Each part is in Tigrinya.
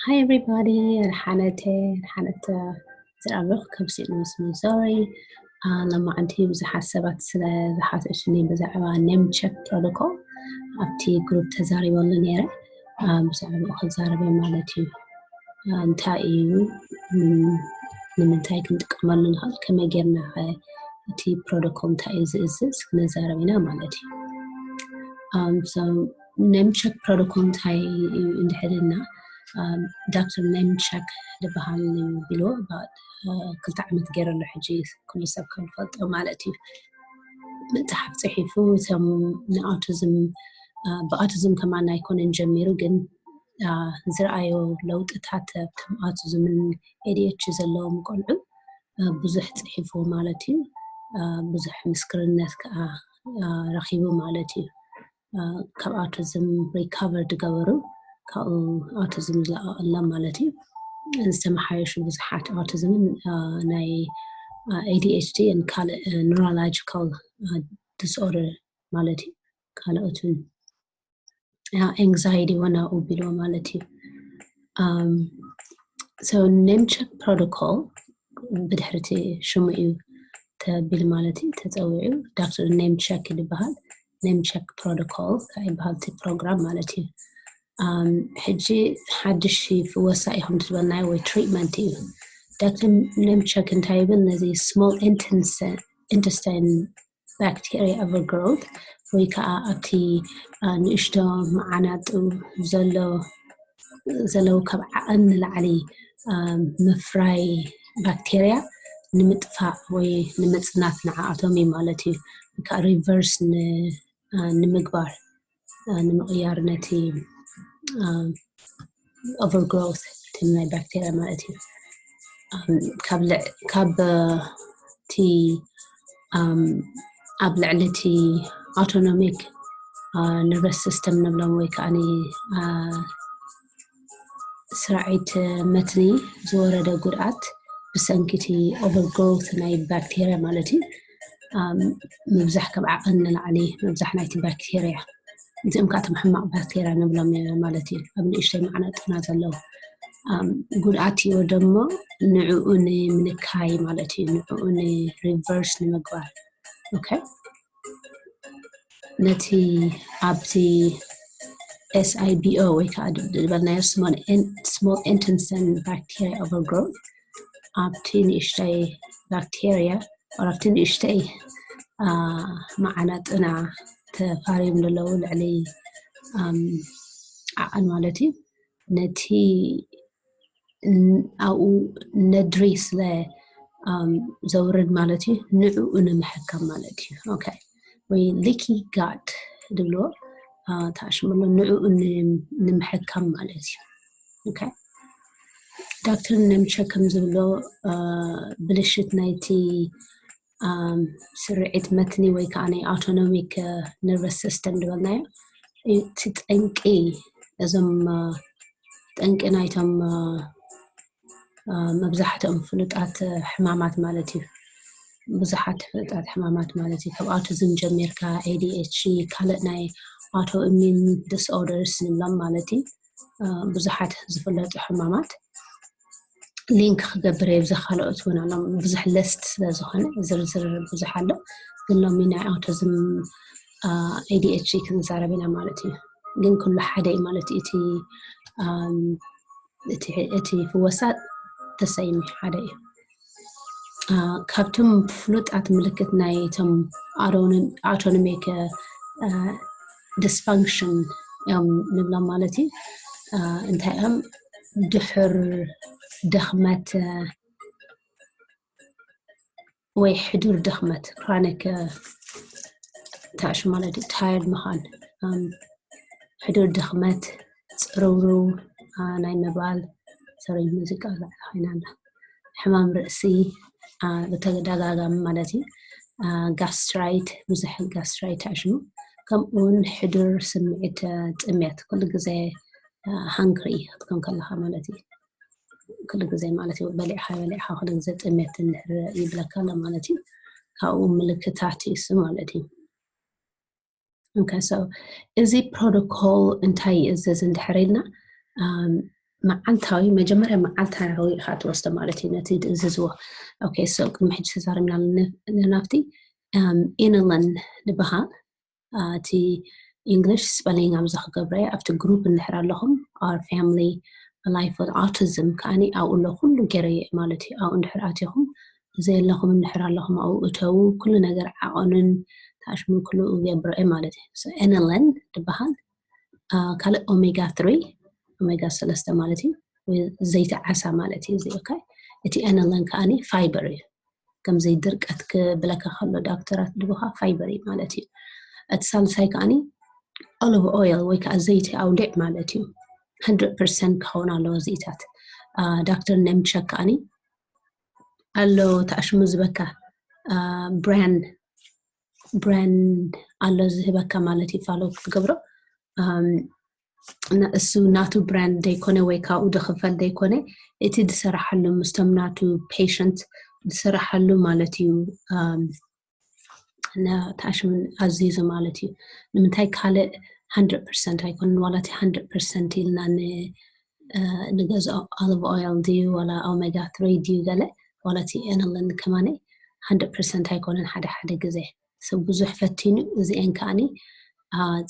Hi everybody, ኣድሓነተ ኣድሓነተ ዝራብኽ ካብ ሲድኒ ምስ ሚዞሪ። ሎማዓንቲ ብዙሓት ሰባት ስለ ዝሓተቱኒ ብዛዕባ ኔምቸክ ፕሮቶኮል ኣብቲ ግሩፕ ተዛሪበሉ ነይረ። ብዛዕባኡ ክዛረበ ማለት እዩ። እንታይ እዩ፣ ንምንታይ ክንጥቀመሉ ንኽእል፣ ከመይ ጌርና እቲ ፕሮቶኮል እንታይ እዩ ዝእዝዝ ክነዛረብ ኢና ማለት እዩ። ኔምቸክ ፕሮቶኮል እንታይ እዩ እንድሕር ኢልና፣ ዶክተር ኔምቸክ ዝበሃል እዩ ቢሉ ክልተ ዓመት ገይረሉ ሕጂ ኩሉ ሰብ ከም ዝፈልጦ ማለት እዩ። መፅሓፍ ፅሒፉ እቶም ንኣውቲዝም ብኣውቲዝም ከማን ኣይኮነን ጀሚሩ፣ ግን ዝረኣዮ ለውጥታት ኣብቶም ኣውቲዝምን ኤዲኤች ዘለዎም ቆልዑ ብዙሕ ፅሒፉ ማለት እዩ። ብዙሕ ምስክርነት ከዓ ረኪቡ ማለት እዩ። ካብ ኣውቲዝም ሪካቨር ዝገበሩ ካብኡ ኣውቲዝም ዝለቀቀሎም ማለት እዩ። ዝተመሓየሹ ብዙሓት ኣውቲዝምን ናይ ኤዲኤችዲ ካልእ ኒውሮሎጂካል ዲስኦርደር ማለት እዩ። ካልኦትን ኤንግዛይቲ እውን ኣብኡ ቢልዎ ማለት እዩ። ኔምቸክ ፕሮቶኮል ብድሕርቲ ሽሙ እዩ ተቢል ማለት እዩ ተፀዊዑ። ዶክተር ኔምቸክ ይበሃል። ኔምቸክ ፕሮቶኮል ይበሃል እቲ ፕሮግራም ማለት እዩ። ሕጂ ሓድሽ ፍወሳ ኢኹም ትበልናዮ ወይ ትሪትመንት እዩ። ዶክተር ኔምቸክ እንታይ ይብል? ነዚ ስሞል ኢንተስታይን ባክቴሪያ ኦቨርግሮውት ወይ ከዓ ኣብቲ ንእሽቶ መዓናጡ ዘሎ ዘለዉ ካብ ዓቐን ንላዕሊ ምፍራይ ባክቴሪያ ንምጥፋእ ወይ ንምፅናት ንዓኣቶም እዩ ማለት እዩ። ከዓ ሪቨርስ ንምግባር ንምቕያር ነቲ ኦቨርግሮውት ናይ ባክቴሪያ ማለት እዩ። ካብ እቲ ኣብ ልዕሊ እቲ ኣውቶኖሚክ ነርቨስ ሲስተም ንብሎም ወይ ከዓ ስራዒት መትኒ ዝወረደ ጉድኣት ብሰንኪ እቲ ኦቨርግሮውት ናይ ባክቴሪያ ማለት እዩ። ምብዛሕ ካብ ዓቐን ንላዕሊ ምብዛሕ ናይቲ ባክቴሪያ እዚኦም ከዓ እቶም ሕማቕ ባክቴሪያ ንብሎም ማለት እዩ። ኣብ ንእሽተይ መዓናጥና ዘለዉ ጉድኣት ይወርዶ እሞ ንዕኡ ንምንካይ ማለት እዩ። ንዕኡ ንሪቨርስ ንምግባር ኦኬ። ነቲ ኣብቲ ኤስኣይቢኦ ወይ ከዓ ዝበልናዮ ስሞል ኢንተስታይን ባክቴሪያ ኦቨርግሮውት ኣብቲ ንእሽተይ ባክቴሪያ ኣብቲ ንእሽተይ መዓናጥና ተፋርዮም ዘለዉ ልዕሊ ዓቐን ማለት እዩ። ነቲ ኣብኡ ነድሪ ስለ ዘውርድ ማለት እዩ። ንዕኡ ንምሕካም ማለት እዩ። ኦኬ፣ ወይ ሊኪ ጋት ዝብልዎ ተኣሽመሎ፣ ንዕኡ ንምሕካም ማለት እዩ። ኦኬ፣ ዶክተር ነምቸ ከም ዝብሎ ብልሽት ናይቲ ስርዒት መትኒ ወይ ከዓ ናይ ኣውቶኖሚክ ነርቨስ ሲስተም ዝበልናዮ እቲ ጠንቂ፣ እዞም ጠንቂ ናይቶም መብዛሕትኦም ፍሉጣት ሕማማት ማለት እዩ። ብዙሓት ፍሉጣት ሕማማት ማለት እዩ። ካብ ኣውቲዝም ጀሚርካ ኤዲኤች፣ ካልእ ናይ ኣውቶ ኢሚን ዲስኦርደርስ ንብሎም ማለት እዩ። ብዙሓት ዝፍለጡ ሕማማት ሊንክ ክገብር እየ ብዚ ካልኦት እውን ኣሎም። ብዙሕ ለስት ስለ ዝኾነ ዝርዝር ብዙሕ ኣሎ። ግን ሎሚ ናይ ኣውቲዝም ኤዲኤች ክንዛረብ ኢና ማለት እዩ። ግን ኩሉ ሓደ እዩ ማለት እዩ። እቲ ፍወሳ ተሰይሚ ሓደ እዩ። ካብቶም ፍሉጣት ምልክት ናይ እቶም ኣውቶኖሚክ ዲስፋንክሽን እዮም ንብሎም ማለት እዩ። እንታይ እዮም? ድሑር ድኽመት ወይ ሕዱር ድኽመት፣ ክሮኒክ ታሽ ማለት እዩ። ታየርድ ምዃን፣ ሕዱር ድኽመት፣ ፅርውርው ናይ ምባል፣ ሰሪ ሙዚቃ ላዕሊ ኮይና ኣላ፣ ሕማም ርእሲ ብተደጋጋሚ ማለት እዩ። ጋስትራይት፣ ብዙሕ ጋስትራይት ታሽሙ፣ ከምኡ እውን ሕዱር ስምዒት ጥምየት፣ ኩሉ ግዜ ሃንግሪ ክትኮን ከለካ ማለት እዩ። ኩሉ ግዜ ማለት እዩ በሊዕካ በሊዕካ ኩሉ ግዜ ጥምየት እንድሕር ይብለካ ኣሎ ማለት እዩ። ካብኡ ምልክታት ይሱ ማለት እዩ። Okay, so እዚ ፕሮቶኮል እንታይ ይእዝዝ እንድሕር ኢልና መዓልታዊ መጀመርያ መዓልታዊ ኢኻ ትወስዶ ማለት እዩ ነቲ ዝዝዎ። Okay, so ቅድሚ ሕጂ ተዛሪብና ናብቲ ኢነለን ዝበሃል እቲ English spelling ኣብዚ ክገብረ ኣብቲ group እንድሕር ኣለኹም our family life with autism ከዓኒ ኣብኡ ኣሎ ኩሉ ገይረ ማለት እዩ። ኣብኡ እንድሕር ኣቲኹም ዘየለኹም እንድሕር ኣለኹም ኣብኡ እተዉ ኩሉ ነገር ዓቐኑን ታሽሙን ኩሉ ገብረ ማለት እዩ። ኢነለን ዝበሃል ካልእ ኦሜጋ three ኦሜጋ ሰለስተ ማለት እዩ። ዘይቲ ዓሳ ማለት እዩ እዚ። Okay፣ እቲ ኢነለን ከዓኒ fiber እዩ። ከምዚ ድርቀት ክብለካ ከሎ ዳክተራት ድቡኻ fiber እዩ ማለት እዩ። እቲ ሳልሳይ ከዓኒ olive oil ወይ ከዓ ዘይቲ ኣውሊዕ ማለት እዩ። Hundred percent ክኸውን ኣለዎ ዘይታት። ዳክተር ነምቸክ ከዓኒ ኣሎ ተኣሽሙ ዝበካ brand brand ኣሎ ዝህበካ ማለት እዩ። Follow ክትገብሮ እሱ ናቱ brand ዘይኮነ ወይ ካብኡ ድኽፈል ዘይኮነ እቲ ዝሰራሓሉ ምስቶም ናቱ patient ዝሰራሓሉ ማለት እዩ። ተኣሽሙ ኣዚዙ ማለት እዩ። ንምንታይ ካልእ hundred percent ኣይኮነን ዋላ እቲ hundred percent ኢልና ንገዝኦ olive oil ድዩ ዋላ ኦሜጋ three ድዩ ገለ ዋላ እቲ ኢነለን ከማነ hundred percent ኣይኮነን ሓደ ሓደ ግዜ ሰብ ብዙሕ ፈቲኑ እዚአን ከዓኒ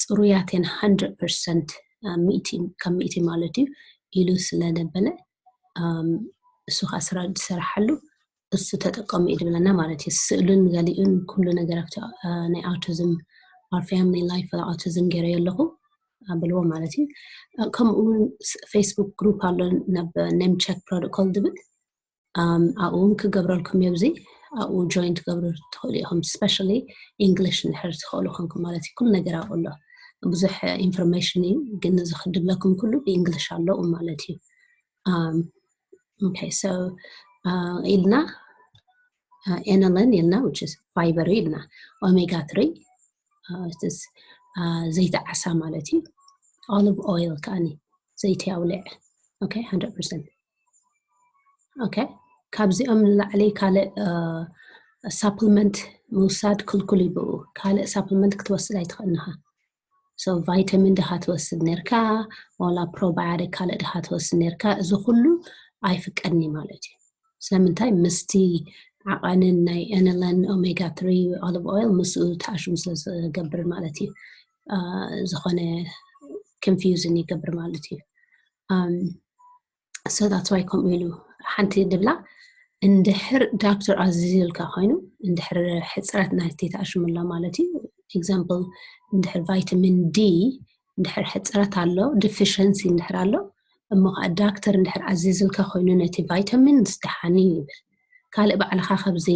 ፅሩያት እየን hundred percent ካብ ሚእቲ ማለት እዩ ኢሉ ስለነበለ እሱ ከዓ ስራ ዝሰራሓሉ እሱ ተጠቀሙ እዩ ዝብለና ማለት እዩ። ስእሉን ገሊኡን ኩሉ ነገር ኣብቲ ናይ autism our family life autism ገይረ ኣለኹ ኣብልዎ ማለት እዩ። ከምኡ እውን Facebook group ኣሎ ናብ name check protocol ዝብል ኣብኡ እውን ክገብረልኩም እየ። እዚ ኣብኡ join ትገብሩ ትኽእሉ ኢኹም። Especially English እንድሕር ትኽእሉ ኮንኩም ማለት እዩ። ኩሉ ነገር ኣብኡ ኣሎ። ብዙሕ information እዩ ግን እዚ ክድብለኩም ኩሉ ብእንግሊሽ ኣለኡ ማለት እዩ። Okay, so ኢልና ኢነለን ኢልና which is fiber ኢልና ኦሜጋ three ዘይቲ ዓሳ ማለት እዩ። Olive oil ከዓኒ ዘይቲ ኣውሊዕ። Okay, hundred percent። Okay፣ ካብዚኦም ንላዕሊ ካልእ supplement ምውሳድ ክልኩል እዩ። ብኡ ካልእ supplement ክትወስድ ኣይትኽእልን ኢኻ። So vitamin ድኻ ትወስድ ነርካ ዋላ probiotic ካልእ ድኻ ትወስድ ነርካ እዚ ኩሉ ኣይፍቀድን እዩ ማለት እዩ። ስለምንታይ ምስቲ ዓቐንን ናይ ኢነለን ኦሜጋ three olive oil ምስኡ ተኣሽሙ ስለ ዝገብር ማለት እዩ። ዝኾነ confusing ይገብር ማለት እዩ። So that's why ከምኡ ኢሉ ሓንቲ ድብላ እንድሕር ዳክተር ኣዚዙልካ ኮይኑ እንድሕር ሕፅረት ናይቲ ተኣሽሙ ኣሎ ማለት እዩ። Example እንድሕር vitamin D እንድሕር ሕፅረት ኣሎ deficiency እንድሕር ኣሎ እሞ ከዓ ዳክተር እንድሕር ኣዚዝልካ ኮይኑ ነቲ vitamins ደሓን እዩ ይብል። ካልእ ባዕልኻ ካብዚ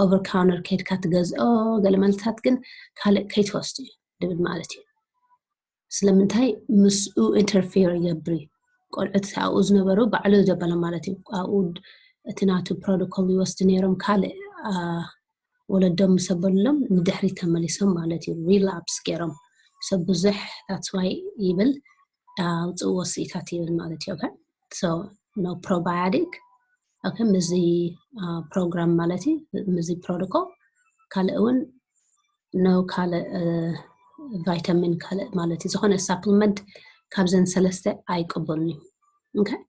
over counter ከይድካ ትገዝኦ ገለ መልታት ግን ካልእ ከይትወስድ እዩ ድብል ማለት እዩ። ስለምንታይ ምስኡ interfere ይገብር እዩ። ቆልዑት ኣብኡ ዝነበሩ ባዕሉ ዘበለ ማለት እዩ። ኣብኡ እቲ ናቱ protocol ይወስድ ነይሮም ካልእ ወለዶም ምስ ኣበሎም ንድሕሪት ተመሊሶም ማለት እዩ relapse ገይሮም ሰብ ብዙሕ that's why ይብል ኣውፅእዎ ስኢታት ይብል ማለት እዩ። Okay, so no probiotic okay ምዚ program ማለት እዩ ምዚ protocol ካልእ እውን no ካልእ vitamin ካልእ ማለት እዩ ዝኾነ supplement ካብዘን ሰለስተ ኣይቅበሉን እዩ። Okay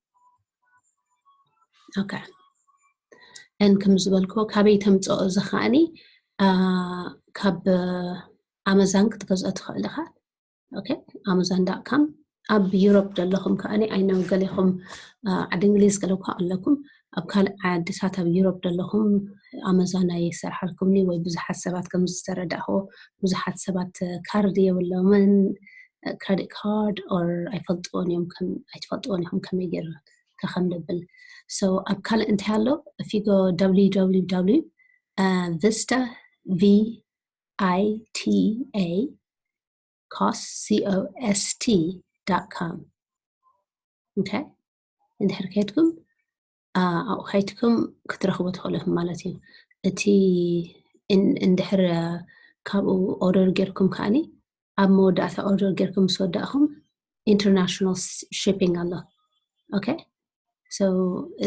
okay and ከም ዝበልክዎ ካበይ ተምፅኦ እዚ ከዓኒ ካብ ኣመዛን ክትገዝኦ ትኽእል ኢኻ። Okay ኣመዛን dot com ኣብ ዩሮፕ ዘለኹም ከዓኒ ኣይነው ገሌኹም ዓዲ እንግሊዝ ገለ እኳ ኣለኩም ኣብ ካልእ ዓድታት ኣብ ዩሮፕ ዘለኹም ኣመዛን ኣይሰርሓልኩምኒ ወይ ብዙሓት ሰባት ከም ዝተረዳእኽዎ ብዙሓት ሰባት ካርድ የብሎምን credit card or ኣይፈልጥዎን እዮም ኣይትፈልጥዎን ኢኹም ከመይ ገይሩ ከኸም ልብል so ኣብ ካልእ እንታይ ኣሎ if you go www vista v i t a cost c o s t dot com okay እንድሕር ከይድኩም ኣብኡ ከይድኩም ክትረኽቡ ትኽእሉ ኢኹም ማለት እዩ። እቲ እንድሕር ካብኡ order ጌርኩም ከዓኒ ኣብ መወዳእታ order ጌርኩም ምስ ወዳእኹም international shipping ኣሎ። Okay so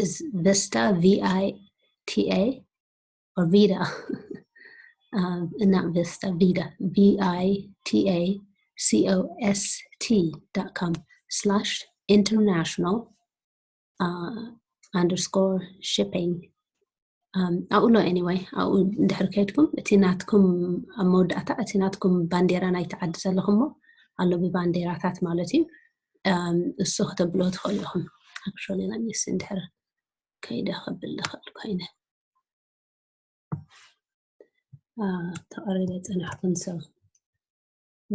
is vista v i t a or vida uh, not vista vida v i t a c o s t dot com slash international underscore shipping ኣብኡ ኣሎ። Anyway ኣብኡ እንድሕር ከይድኩም እቲ ናትኩም ኣብ መወዳእታ እቲ ናትኩም ባንዴራ ናይቲ ዓዲ ዘለኹሞ ኣሎ ብባንዴራታት ማለት እዩ። እሱ ከተብልዎ ትኽእሉ ኢኹም። Actually let me see እንድሕር ከይደ ከብል ዝኽእል ኮይነ ተቐሪበ ጸናሕኩን ሰብ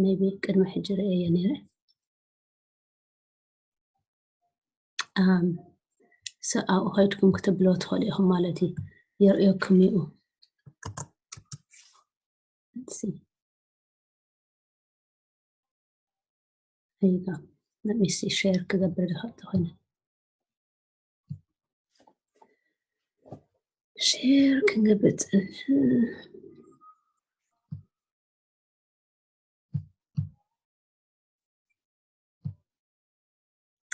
maybe ቅድሚ ሕጂ ርእየ ነይረ። ኣብኡ ከይድኩም ክትብሎ ትኽእሉ ኢኹም ማለት እዩ። የርእየኩም እዩ። ጋ መሚሲ ሼር ክገብር ዝኽእል ተኾይነ ሼር ክንገብር ፅንሕ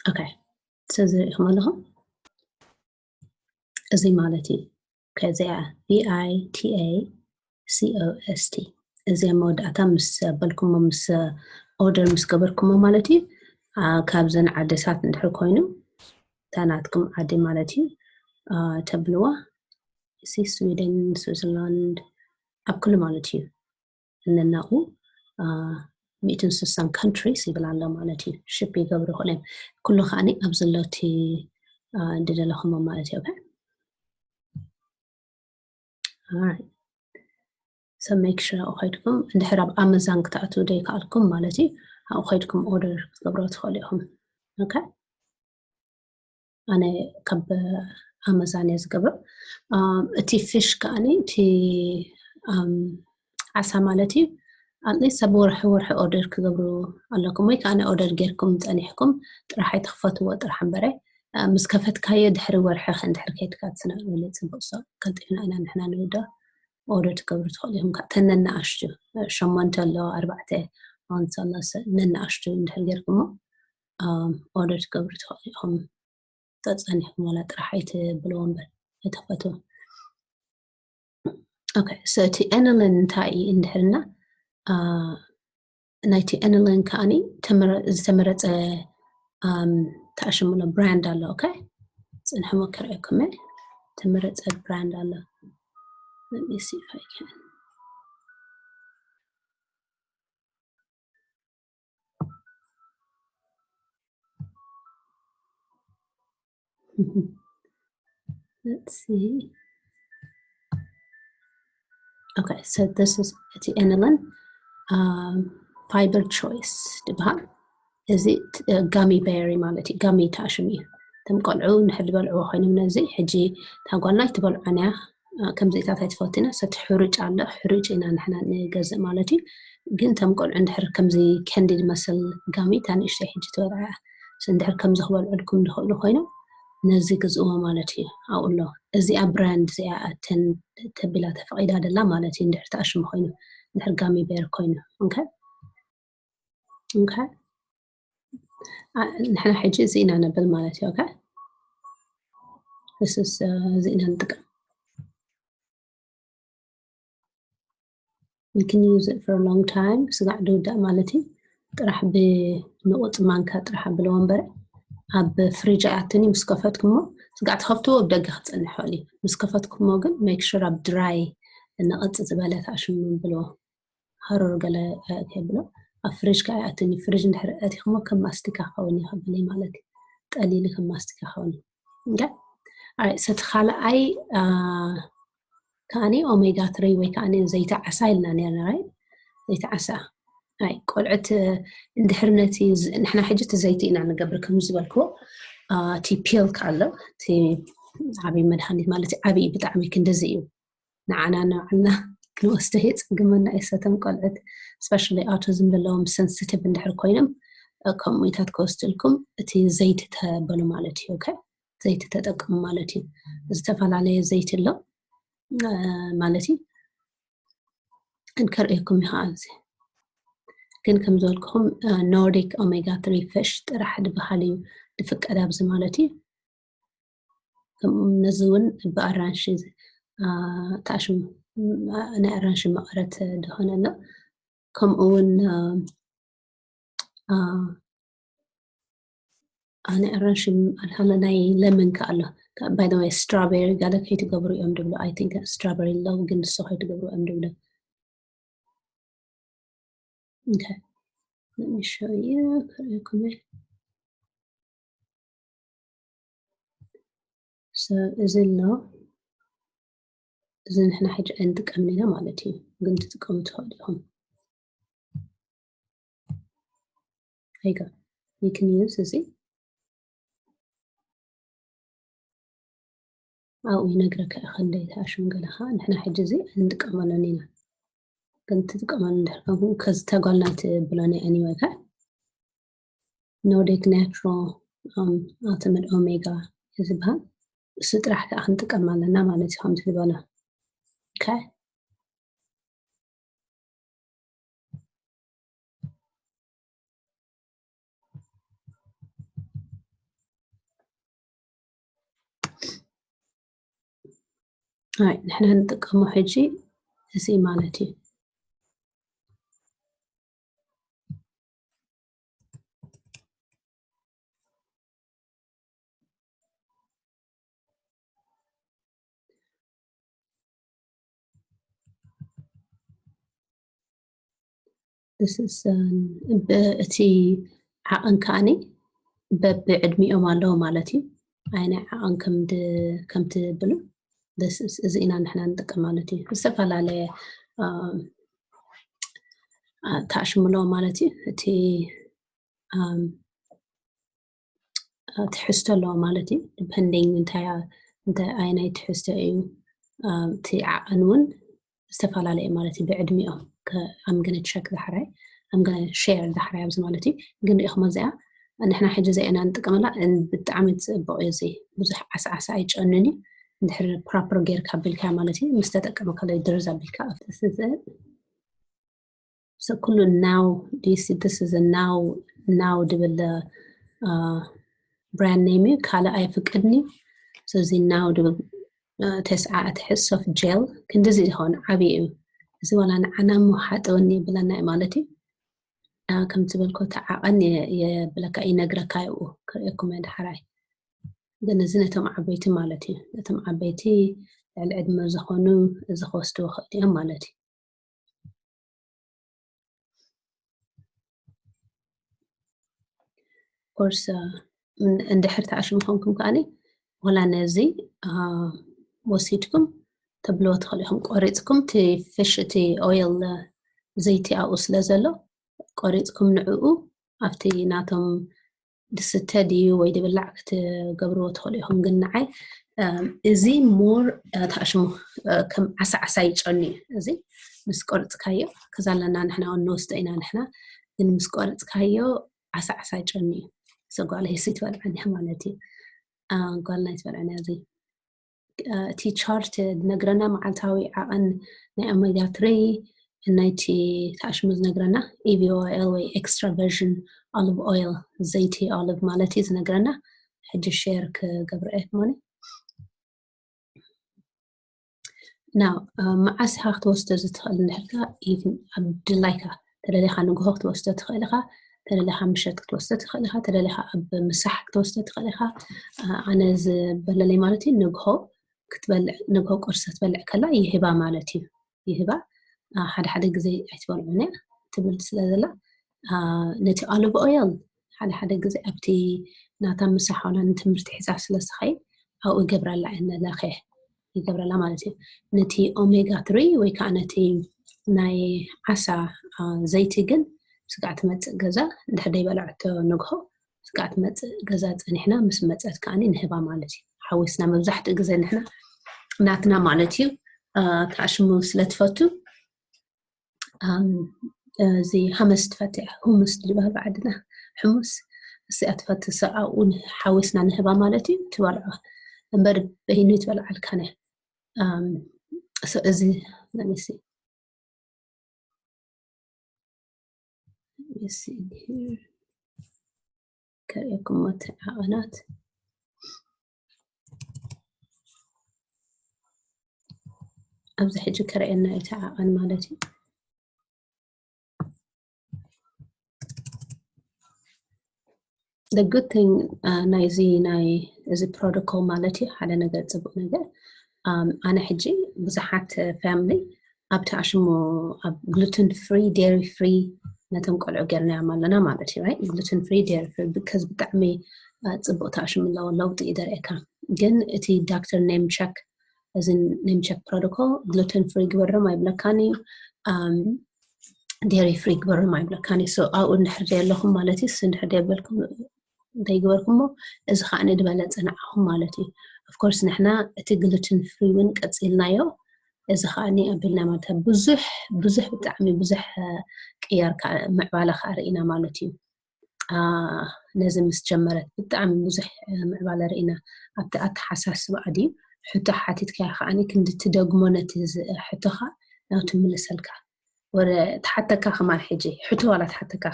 okay ስለዚ ሪኢኹም ኣለኹም እዚ ማለት እዩ ከዚኣ ቪኣይቲኤ ሲኦኤስቲ እዚ ኣብ መወዳእታ ምስ በልኩሞ ምስ ኦርደር ምስ ገበርኩሞ ማለት እዩ ካብዘን ዓደሳት እንድሕር ኮይኑ እታ ናትኩም ዓዲ ማለት እዩ ተብልዋ እዚ ስዊደን ስዊዘርላንድ ኣብ ኩሉ ማለት እዩ እነናኡ ሚእትን ስሳን ካንትሪስ ይብል ኣሎ ማለት እዩ ሽፕ ይገብሩ ይኽእሉ እዮም ኩሉ ከዓኒ ኣብ ዘሎ እቲ ድደለኹሞ ማለት እዩ okay so make sure ኣብኡ ከይድኩም እንድሕር ኣብ ኣመዛን ክትኣትዉ ዘይከኣልኩም ማለት እዩ ኣብኡ ከይድኩም ኦርደር ክትገብሮ ትኽእሉ ኢኹም okay ኣነ ካብ ኣመዛን እየ ዝገብሮ እቲ ፊሽ ከዓኒ እቲ ዓሳ ማለት እዩ ኣትሊስት ኣብ ወርሒ ወርሒ ኦርደር ክገብሩ ኣለኩም ወይ ከዓ ኦርደር ጌርኩም ፀኒሕኩም ጥራሕ ኣይትኽፈትዎ ጥራሕ እምበረ ምስ ከፈትካዮ ድሕሪ ወርሒ ከ እንድሕር ከይድካ ትስናዕሉ ጽቡቅ ሶ ቀልጢፍና ኢና ንሕና ንውዶ ኦርደር ትገብሩ ትኽእሉ ኢኹም ተነናኣሽቱ ሸሞንተ ኣሎ ኣርባዕተ ኣውንስ ኣሎ ነናኣሽቱ እንድሕር ጌርኩሞ ኦርደር ትገብሩ ትኽእሉ ኢኹም ተፀኒሕኩም ዋላ ጥራሕ ኣይትብልዎ እምበር ኣይትኽፈትዎ okay so እቲ ኤንልን እንታይ እዩ እንድሕርና ናይቲ ኤንልን ከዓኒ ዝተመረፀ ተኣሽሙሎ ብራንድ ኣሎ okay ፅንሕሞ ክርእየኩም ዝተመረፀ ብራንድ ኣሎ let me see if I can let's see okay so this is እቲ ኤንልን fiber choice ዝበሃል እዚ ጋሚ ቤሪ ማለት እዩ ጋሚ ተኣሽሙ እዩ እቶም ቆልዑ ንሕር ዝበልዕዎ ኮይኖም ነዚ ሕጂ እታ ጓልና ኣይትበልዖን እያ ከምዚታት ኣይትፈቱና ሰቲ ሕሩጭ ኣሎ ሕሩጭ ኢና ንሕና ንገዝእ ማለት እዩ ግን እቶም ቆልዑ እንድሕር ከምዚ ከንዲ ዝመስል ጋሚ እታ ንእሽተይ ሕጂ ትበልዓ እያ እንድሕር ከምዚ ክበልዑልኩም ዝኽእሉ ኮይኖም ነዚ ግዝእዎ ማለት እዩ ኣብኡ ኣሎ እዚኣ ብራንድ እዚኣ ኣተን ተቢላ ተፈቒዳ ደላ ማለት እዩ እንድሕር ተኣሽሙ ኮይኑ እንድሕር ጋሚ ቤር ኮይኑ okay okay ንሕና ሕጂ እዚ ኢና ነብል ማለት እዩ okay this is እዚ ኢና ንጥቀም we can use it for a long time ስጋዕ ድውዳእ ማለት እዩ ጥራሕ ብንቑፅ ማንካ ጥራሕ ኣብልዎ እምበር ኣብ ፍሪጅ ኣትን ምስ ከፈትኩሞ ስጋዕ ትኸፍትዎ ኣብ ደገ ክፀንሕ ይኽእል እዩ ምስ ከፈትኩሞ ግን make sure ኣብ ድራይ ንቕፅ ዝበለ ተኣሽሙ ብልዎ ሃሩር ገለ የብሎ ኣብ ፍሪጅ ከዓ ይኣትኒ ፍሪጅ እንድሕር ኣቲኹሞ ከም ማስቲካ ክኸውን ይኽብል ማለት እዩ ጠሊሉ ከም ማስቲካ ክኸውን okay ሰቲ ካልኣይ ከዓኒ ኦሜጋ ትሪ ወይ ከዓኒ ዘይቲ ዓሳ ኢልና ነርና right ዘይቲ ዓሳ ኣይ ቆልዑት እንድሕር ነቲ ንሕና ሕጂ እቲ ዘይቲ ኢና ንገብር ከም ዝበልክዎ እቲ ፒል ኣሎ እቲ ዓብዪ መድሃኒት ማለት ዓብዪ ብጣዕሚ ክንድዚ እዩ ንዓና ንባዕልና ክንወስዶ የፀግመና እዩ ሰቶም ቆልዑት especially autism ዘለዎም sensitive እንድሕር ኮይኖም ከምኡታት ክወስድልኩም እቲ ዘይቲ ተበሉ ማለት እዩ okay ዘይቲ ተጠቀሙ ማለት እዩ ዝተፈላለየ ዘይቲ ኣሎ ማለት እዩ እንከርእየኩም እዩ ከዓ እዚ ግን ከም ዝበልኩኹም Nordic omega three fish ጥራሕ ዝበሃል እዩ ዝፍቀድ ኣብዚ ማለት እዩ ነዚ እውን ብኣራንሺ ተኣሽሙ ናይ ኣራንሺ መቐረት ዝኾነ ኣሎ ከምኡ እውን ኣነ ኣራንሽ ኣልሃለ ናይ ለመን ከኣሎ። By the way, strawberry ጋለ ከይትገብሩ እዮም ድብሉ። I think strawberry ለው ግን ንሶ ከይትገብሩ እዮም ድብሉ። Okay, let me show you. So እዚ ኣሎ፣ እዚ ንሕና ሕጂ ኣይንጥቀምን ኢና ማለት እዩ፣ ግን ትጥቀሙ ትኽእሉ ኢኹም። ኣይጋ you can use እዚ ኣብኡ ይነግረካ እዩ ክንደይ ተኣሽሙ ገለኻ። ንሕና ሕጂ እዚ ኣይንጥቀመሉን ኢና፣ ግን ትጥቀመሉ እንድሕር ከምኡ ከዚ ተጓልና ትብሎኒ። Anyway ከ Nordic Natural um, Ultimate Omega ዝበሃል እሱ ጥራሕ ከዓ ክንጥቀም ኣለና ማለት እዩ። ከምቲ ዝበሎ okay። ንሕና ንጥቀሞ ሕጂ እዚ ማለት እዩ። እቲ ዓቐን ከዓኒ በብዕድሚኦም ኣለዉ ማለት እዩ። ኣይናይ ዓቐን ከም ትብሉ እዚ ኢና ንሕና ንጥቀም ማለት እዩ። ዝተፈላለየ ተኣሽሙ ኣለዎ ማለት እዩ። እቲ ትሕዝቶ ኣለዎ ማለት እዩ። Depending እንታይ ኣይናይ ትሕዝቶ እዩ እቲ ዓቐን እውን ዝተፈላለየ ማለት እዩ ብዕድሚኦም። I'm gonna check ዳሕራይ I'm gonna share ዳሕራይ ኣብዚ ማለት እዩ። ግን ሪኢኹሞ እዚኣ ንሕና ሕጂ እዚኣ ኢና ንጥቀመላ። ብጣዕሚ ፅቡቕ እዩ። እዚ ብዙሕ ዓሳ ዓሳ ኣይጨንን እዩ። እንድሕር proper ጌርካ ኣቢልካ ማለት እዩ። ምስ ተጠቀምካሉ ድርዝ ኣቢልካ ኣብቲ So ኩሉ now this is now now ድብል brand name እዩ። ካልእ ኣይፍቅድን እዩ። So እዚ now ድብል ተስዓ ኣትሕዝ soft gel ክንድዚ ይኸውን ዓብዪ እዩ። እዚ ዋላ ንዓና እሞ ሓጠወኒ ይብለና እዩ ማለት እዩ። ከም ዝበልኮ ተዓቐን የብለካ ይነግረካ ይኡ ክርእየኩም እየ ዳሕራይ። ግን እዚ ነቶም ዓበይቲ ማለት እዩ። ነቶም ዓበይቲ ልዕሊ ዕድመ ዝኾኑ እዚ ክወስድዎ ክእል እዮም ማለት እዩ። Of course እንድሕር ተኣሽሙ ኮንኩም ከዓኒ ወላ ነዚ ወሲድኩም ተብልዎ ትኽእሉ ኢኹም። ቆሪፅኩም እቲ fish እቲ oil ዘይቲ ኣብኡ ስለ ዘሎ ቆሪፅኩም ንዕኡ ኣብቲ ናቶም ድስተ ድዩ ወይ ድብላዕ ክትገብርዎ ትኽእሉ ኢኹም። ግን ንዓይ እዚ more ተኣሽሙ ከም ዓሳ ዓሳ ይጨኑ እዩ። እዚ ምስ ቆርፅካዮ ከዛ ኣለና ንሕና እውን ንወስዶ ኢና ንሕና። ግን ምስ ቆርፅካዮ ዓሳ ዓሳ ይጨኑ እዩ። So ጓል ሄሲ ትበልዐኒ ማለት እዩ። ጓልና ይትበልዐኒ እዚ እቲ chart ዝነግረና መዓልታዊ ዓቐን ናይ omega three ናይቲ ተኣሽሙ ዝነግረና EVOL ወይ extra virgin olive oil ዘይቲ olive ማለት እዩ ዝነግረና። ሕጂ share ክገብረ እየ ማለት Now መዓስ ኢኻ ክትወስዶ ዝትኽእል እንድሕርካ ኣብ ድላይካ ተደሊኻ ንግሆ ክትወስዶ ትኽእል ኢኻ። ተደሊኻ ምሸት ክትወስዶ ትኽእል ኢኻ። ተደሊኻ ኣብ ምሳሕ ክትወስዶ ትኽእል ኢኻ። ኣነ ዝበለለይ ማለት እዩ ንግሆ ክትበልዕ ንግሆ ቁርሲ ክትበልዕ ከላ ይህባ ማለት እዩ። ይህባ ሓደ ሓደ ግዜ ኣይትበልዑን እያ ትብል ስለ ዘላ ነቲ olive oil ሓደ ሓደ ግዜ ኣብቲ ናታ ምሳሕ ዋላ ንትምህርቲ ሒዛ ስለ ዝኸይድ ኣብኡ ይገብረላ እየ ነለኸ ይገብረላ ማለት እዩ። ነቲ omega three ወይ ከዓ ነቲ ናይ ዓሳ ዘይቲ ግን ስጋዕ ትመፅእ ገዛ እንድሕር ደይበላዕቶ ንግሆ ስጋዕ ትመፅእ ገዛ ፀኒሕና ምስ መፀት ከዓኒ ንህባ ማለት እዩ። ሓዊስና መብዛሕትኡ ግዜ ንሕና ናትና ማለት እዩ ተኣሽሙ ስለ ትፈቱ እዚ ሃመስ ትፈትሕ ሁሙስ ዝበሃል ብዓድና ሕሙስ እዚኣ ትፈትሰ ኣብኡ ሓዊስና ንህባ ማለት እዩ። ትበልዖ እምበር በይኑ ትበልዓልካነ እዚ ለሚሲ ከርእየኩም እቲ ዓቐናት ኣብዚ ሕጂ ከርእየና እቲ ዓቐን ማለት እዩ። the good thing ናይዚ ናይ እዚ protocol ማለት እዩ ሓደ ነገር ፅቡቅ ነገር ኣነ ሕጂ ብዙሓት family ኣብቲ ኣሽሙ ኣብ gluten free dairy free ነቶም ቆልዑ ጌርናዮም ኣለና ማለት እዩ። Gluten free dairy free because ብጣዕሚ ፅቡቅ ተኣሽሙ ኣለዎ ለውጢ እዩ ደርእካ። ግን እቲ doctor name check እዚ name check protocol gluten free ግበሮም ኣይብለካን እዩ dairy free ግበሮም ኣይብለካን እዩ። ኣብኡ እንድሕር ደየለኹም ማለት እዩ እንድሕር ደየበልኩም እንታይ ግበርኩሞ እዚ ከዓ ዝበለፀ ንዓኹም ማለት እዩ። Of course ንሕና እቲ gluten free እውን ቀፂልናዮ እዚ ከዓ ኣቢልና ማለት ብዙሕ ብዙሕ ብጣዕሚ ብዙሕ ቅያር ምዕባለ ከዓ ርኢና ማለት እዩ። ነዚ ምስ ጀመረት ብጣዕሚ ብዙሕ ምዕባለ ርኢና ኣብቲ ኣተሓሳስባ ድዩ ሕቶ ሓቲትካያ ከዓ ክንዲ ትደግሞ ነቲ ሕቶኻ ናብ ትምልሰልካ ወረ ተሓተካ ከማን ሕጂ ሕቶ ዋላ ተሓተካ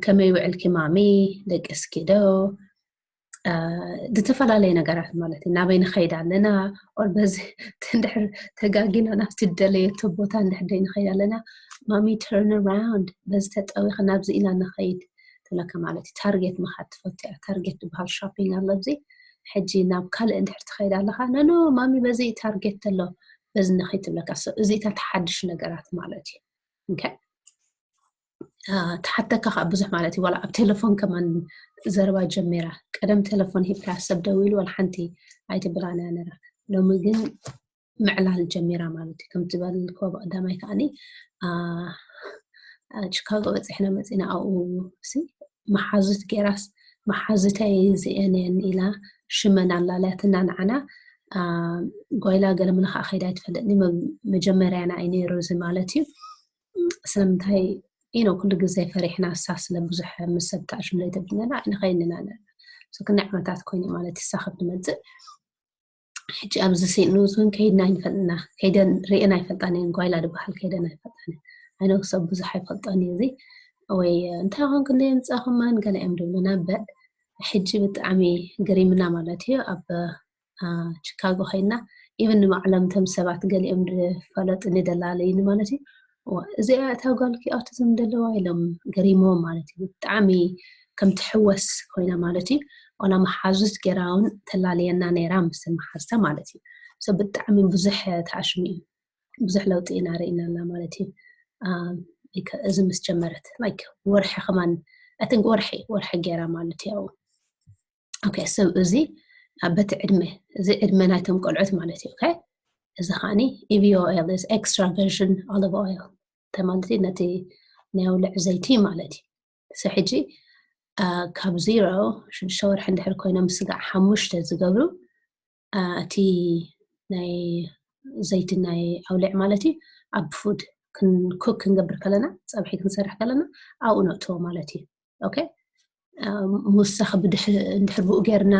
ከመይ ውዕልኪ ማሚ ደቂ እስኪ ዶ ዝተፈላለየ ነገራት ማለት እዩ ናበይ ንኸይድ ኣለና ኦር በዚ እንድሕር ተጋጊና ናብቲ ደለየቶ ቦታ እንድሕር ደይ ንኸይድ ኣለና ማሚ turn around በዚ ተጠዊኺ ናብዚ ኢና ንኸይድ ትብለካ ማለት እዩ። ታርጌት ምኻድ ትፈቱ እያ። ታርጌት ዝበሃል shopping ኣሎ ኣብዚ ሕጂ ናብ ካልእ እንድሕር ትኸይድ ኣለኻ no no ማሚ በዚ ታርጌት ኣሎ በዚ ንኸይድ ትብለካ። እዚ እታ ተሓድሽ ነገራት ማለት እዩ። ተሓተካ ከዓ ብዙሕ ማለት እዩ። ዋላ ኣብ ቴሌፎን ከማን ዘረባ ጀሚራ። ቀደም ቴሌፎን ሂብካ ሰብ ደዊሉ ዋላ ሓንቲ ኣይትብላን እያ ነራ። ሎሚ ግን ምዕላል ጀሚራ ማለት እዩ። ከምቲ ዝበልክዎ ብቀዳማይ ከዓኒ ቺካጎ በፂሕና መፂና ኣብኡ ሲ መሓዙት ገይራስ መሓዙተይ እዚአን እየን ኢላ ሽመን ኣላለያትና ንዓና ጓይላ ገለ ምለ ከዓ ከይዳ ኣይትፈልጥኒ። መጀመርያና እዩ ነይሩ እዚ ማለት እዩ። ስለምንታይ you know ኩሉ ግዜ ፈሪሕና እሳ ስለ ብዙሕ ምስ ሰብ ተኣሽም ለይተብልነና ኣይንኸይንና ነና። ክንደይ ዓመታት ኮይኑ ማለት እዩ እሳ ከም ትመፅእ ሕጂ ኣብዚ ሴንት ሉዊስ እውን ከይድና ኣይንፈልጥና። ከይደን ርእየን ኣይፈልጣን እየን። ጓይላ ዝበሃል ከይደን ኣይፈልጣን እየን። ኣይነው ሰብ ብዙሕ ኣይፈልጦን እዩ እዚ ወይ እንታይ ኾንክ እንደ የምፃኹመን ገለ እዮም ድብሉና። በ ሕጂ ብጣዕሚ ገሪምና ማለት እዩ። ኣብ ቺካጎ ኮይና ኢቨን ንባዕሎም እቶም ሰባት ገሊኦም ዝፈለጡኒ ደላለዩኒ ማለት እዩ። እዚኣ እታ ጓልኪ ኣውቲዝም ዘለዋ ኢሎም ገሪሞም ማለት እዩ። ብጣዕሚ ከም ትሕወስ ኮይና ማለት እዩ። ዋላ መሓዙት ገይራ እውን ተላለየና ነይራ ምስ መሓዝታ ማለት እዩ። ብጣዕሚ ብዙሕ ተኣሽሙ እዩ። ብዙሕ ለውጢ ኢና ርኢና ኣላ ማለት እዩ። እዚ ምስ ጀመረት like ወርሒ ከማን I think ወርሒ ወርሒ ገይራ ማለት እዩ። Okay so እዚ በቲ ዕድመ እዚ ዕድመ ናይቶም ቆልዑት ማለት እዩ። Okay እዚ ከዓኒ E V O L is extra virgin olive oil ተማለት ነቲ ናይ ኣውልዕ ዘይቲ ማለት እዩ። So ሕጂ ካብ ዜሮ ሽዱሽተ ወርሒ እንድሕር ኮይኖም ስጋዕ ሓሙሽተ ዝገብሩ እቲ ናይ ዘይቲ ናይ ኣውልዕ ማለት እዩ ኣብ food cook ክንገብር ከለና ፀብሒ ክንሰርሕ ከለና ኣብኡ ነእትዎ ማለት እዩ። Okay ምውሳኽ እንድሕር ብኡ ጌርና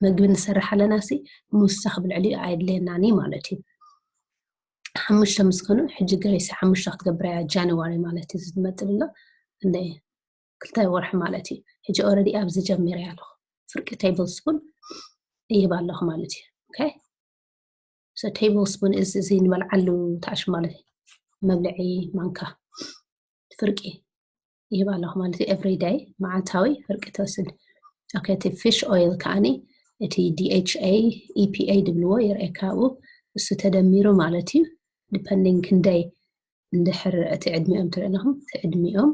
መግቢ ንሰርሕ ኣለና ሲ ምውሳኽ ብልዕሊኡ ኣየድልየናን እዩ ማለት እዩ። ሓሙሽተ ምስ ኮኑ ሕጂ ግሬስ ሓሙሽተ ክትገብር እያ ጃንዋሪ ማለት እዩ ዝመፅእ ኣሎ እንደ ክልተ ወርሒ ማለት እዩ። ሕጂ already ኣብዚ ጀሚረ ኣለኹ ፍርቂ table spoon ይህብ ኣለኹ ማለት እዩ። Okay so table spoon እዚ እዚ ንበልዓሉ ታሽ ማለት መብልዒ ማንካ ፍርቂ ይህብ ኣለኹ ማለት እዩ። Every day መዓልታዊ ፍርቂ ትወስድ። Okay እቲ fish oil ከዓኒ እቲ D H A E P A ድብልዎ ይርኤካ ኣብኡ እሱ ተደሚሩ ማለት እዩ። Depending ክንደይ እንድሕር እቲ ዕድሚኦም ትርኢ ኣለኹም እቲ ዕድሚኦም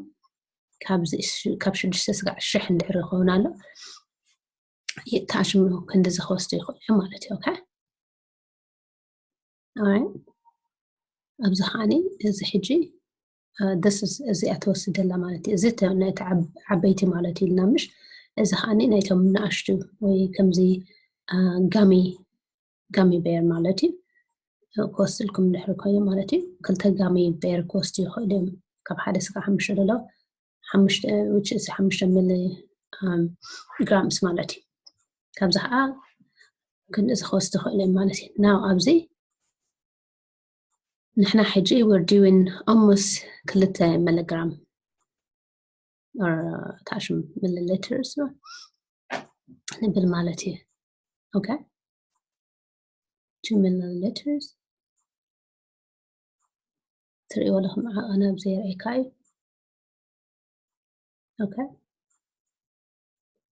ካብ ሽዱሽተ ስጋዕ ሽሕ እንድሕር ይኸውን ኣሎ ተኣሽሙ ክንዲ ዝኸወስዱ ይኽእሉ እዮም ማለት እዩ። Okay ኣብዚ ከዓኒ እዚ ሕጂ እዚኣ ትወስድ ዘላ ማለት እዩ። እዚ ነቲ ዓበይቲ ማለት እዩ ኢልና ምሽ እዚ ከዓኒ ናይቶም ንኣሽቱ ወይ ከምዚ ጋሚ ጋሚ ቤር ማለት እዩ ክወስድልኩም እንድሕር ኮይኑ ማለት እዩ። ክልተ ጋሚ ቤር ክወስዱ ይኽእሉ እዮም። ካብ ሓደ ስጋ ሓሙሽተ ደሎ ሓሙሽተ which is ሓሙሽተ ሚሊ grams ማለት እዩ። ካብዚ ከዓ ክንዚ ክወስዱ ይኽእሉ እዮም ማለት እዩ። Now ኣብዚ ንሕና ሕጂ we're doing almost ክልተ ሚሊግራም ታሽም ሚሊሊትርስ ንብል ማለት እዩ። Okay two milliliters ትርእይዎ ኣለኹም ዓቐን ኣብዚ የርእየካ እዩ። Okay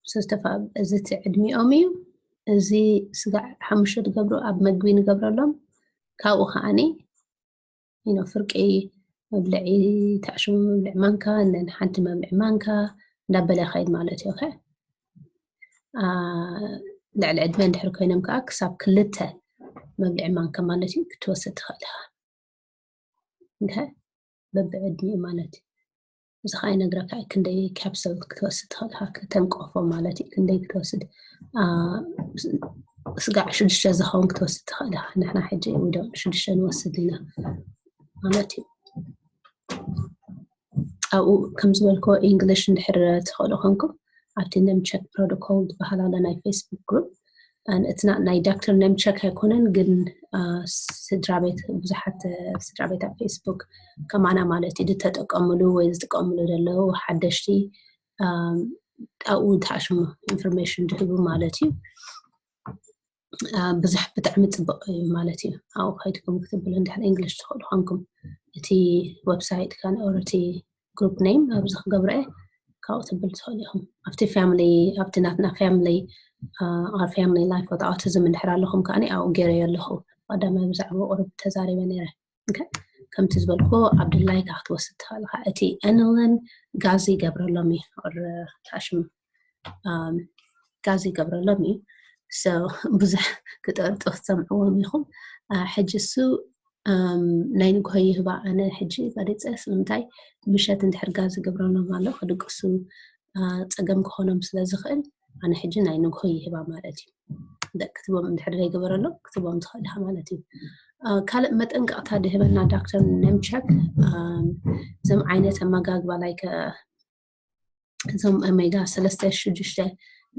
ዝተፋ እዚ እቲ ዕድሚኦም እዩ። እዚ ስጋዕ ሓሙሽተ ትገብሩ ኣብ መግቢ ንገብረሎም። ካብኡ ከዓኒ you know ፍርቂ መብልዒ፣ ተዕሽሙ መብልዒ ማንካ፣ ነን ሓንቲ መብልዒ ማንካ እንዳበለ ይኸይድ ማለት እዩ። ልዕሊ ዕድመ እንድሕር ኮይኖም ከዓ ክሳብ ክልተ መብልዒ ማንካ ማለት እዩ ክትወስድ ትኽእል ኢኻ። በብዕድሚኡ ማለት እዩ። እዚ ከዓ ይነግረካ ክንደይ ካፕሰል ክትወስድ ትኽእል ኢኻ፣ ከተንቀፎ ማለት እዩ። ክንደይ ክትወስድ ስጋዕ ሽዱሽተ ዝኸውን ክትወስድ ትኽእል ኢኻ። ንሕና ሕጂ ዊዶ ሽዱሽተ ንወስድ ኢና ማለት እዩ። ኣብኡ ከም ዝበልኮ ኢንግሊሽ እንድሕር ትኽእሉ ኮንኩም ኣብቲ ነምቸክ ፕሮቶኮል ዝበሃል ኣሎ ናይ ፌስቡክ ግሩፕ። እቲ ናይ ዶክተር ነምቸክ ኣይኮነን ግን ስድራ ቤት ብዙሓት ስድራ ቤት ኣብ ፌስቡክ ከማና ማለት እዩ ዝተጠቀምሉ ወይ ዝጥቀምሉ ዘለዉ ሓደሽቲ ኣብኡ ተኣሽሙ ኢንፎርሜሽን ዝህቡ ማለት እዩ። ብዙሕ ብጣዕሚ ፅቡቅ እዩ ማለት እዩ። ኣብኡ ከይድኩም ክትብሉ እንድሕር እንግሊሽ ትኽእሉ ኮንኩም እቲ ዌብሳይት ካን ኦር እቲ ግሩፕ ኔም ኣብዚ ክገብረ ካብኡ ትብል ትኽእሉ ኢኹም። ኣብቲ ፋሚሊ ኣብቲ ናትና ፋሚሊ our family life with autism እንድሕር ኣለኹም ከዓኒ ኣብኡ ገይረዮ ኣለኹ። ቀዳማይ ብዛዕባ ቁሩብ ተዛሪበ ነይረ። ከምቲ ዝበልኩ ኣብ ድላይካ ክትወስድ ትኽእል ኢኻ። እቲ ኤነሊን ጋዝ ይገብረሎም እዩ ኦር ታሽም ጋዝ ይገብረሎም እዩ። ብዙሕ ክጠርጡ ክትሰምዕዎም ኢኹም። ሕጂ እሱ ናይ ንግሆ ይህባ። ኣነ ሕጂ ቀሪፀ ስለምንታይ ምሸት እንድሕር ጋዝ ይገብረሎም ኣሎ ክድቅሱ ፀገም ክኾኖም ስለ ዝኽእል ኣነ ሕጂ ናይ ንግሆ ይህባ ማለት እዩ። ክትቦም እንድሕር ዘይገበረሎም ክትቦም ትኽእል ኢኻ ማለት እዩ። ካልእ መጠንቀቕታ ድህበና ዶክተር ነምቸክ እዞም ዓይነት ኣመጋግባ ላይክ እዞም ኦሜጋ ሰለስተ ሽዱሽተ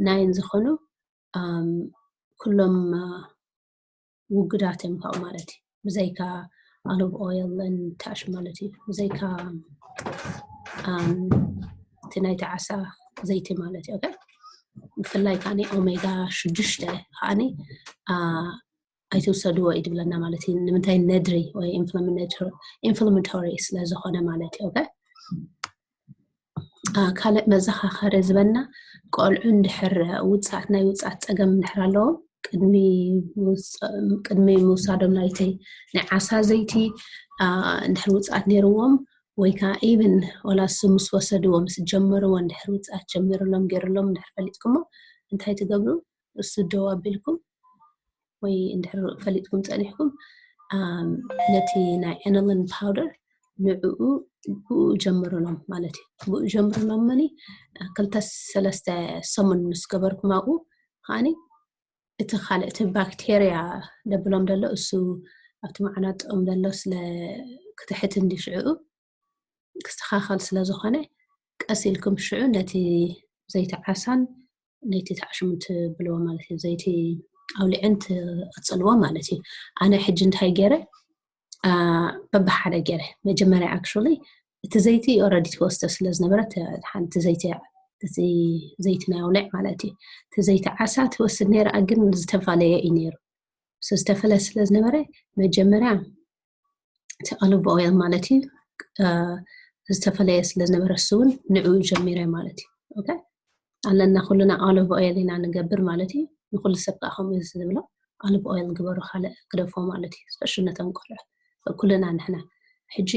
ናይን ዝኾኑ ኩሎም ውጉዳት እዮም ካብኡ ማለት እዩ። ብዘይካ ኣሎቭ ኦይል ታሽ ማለት እዩ። ብዘይካ እቲ ናይቲ ዓሳ ዘይቲ ማለት እዩ። ብፍላይ ከዓኒ ኦሜጋ ሽዱሽተ ከዓኒ ኣይትውሰድዎ እዩ ድብለና ማለት እዩ። ንምንታይ ነድሪ ወይ ኢንፍላማቶሪ ስለ ዝኾነ ማለት እዩ። ካልእ መዘኻኸሪ ዝበና ቆልዑ እንድሕር ውፅኣት ናይ ውፅኣት ፀገም እንድሕር ኣለዎም ቅድሚ ምውሳዶም ናይቲ ናይ ዓሳ ዘይቲ እንድሕር ውፅኣት ነይርዎም ወይ ከዓ ኢብን ወላ እሱ ምስ ወሰድዎ ምስ ጀመርዎ እንድሕር ውፅኣት ጀሚርሎም ገይርሎም እንድሕር ፈሊጥኩሞ እንታይ ትገብሩ? እሱ ደው ኣቢልኩም ወይ እንድሕር ፈሊጥኩም ፀኒሕኩም ነቲ ናይ ኤነሊን ፓውደር ንዕኡ ብኡ ጀምርሎም ማለት እዩ። ብኡ ጀምርሎም መኒ ክልተ ሰለስተ ሰሙን ምስ ገበርኩም ኣብኡ ከዓኒ እቲ ካልእ እቲ ባክቴርያ ደብሎም ደሎ እሱ ኣብቲ መዓናጥኦም ደሎ ስለ ክትሕት እንዲ ሽዕኡ ክስተኻኸል ስለ ዝኾነ ቀስ ኢልኩም ሽዑ ነቲ ዘይቲ ዓሳን ነቲ ተዓሽሙ ትብልዎ ማለት እዩ። ዘይቲ ኣውሊዕን ትቐፅልዎ ማለት እዩ። ኣነ ሕጂ እንታይ ገይረ በብሓደ ገይረ መጀመርያ ኣክቹሊ እቲ ዘይቲ ኦረዲ ትወስደ ስለ ዝነበረ ሓንቲ ዘይቲ ዘይቲ ናይ ኣውሊዕ ማለት እዩ። እቲ ዘይቲ ዓሳ ትወስድ ነይረ ግን ዝተፋለየ እዩ ነይሩ። ዝተፈለ ስለ ዝነበረ መጀመርያ እቲ ኣሎቭ ኦይል ማለት እዩ ዝተፈለየ ስለ ዝነበረ እሱ እውን ንዕኡ ጀሚረ ማለት እዩ። ኣለና ኩልና ኣሎቭ ኦይል ኢና ንገብር ማለት እዩ። ንኩሉ ሰብ ከዓ ከምኡ ዝብሎ ኣሎቭ ኦይል ግበሩ ካልእ ግደፎ ማለት እዩ። ስፐሽ ነቶም ቆልዑ ኩልና ንሕና ሕጂ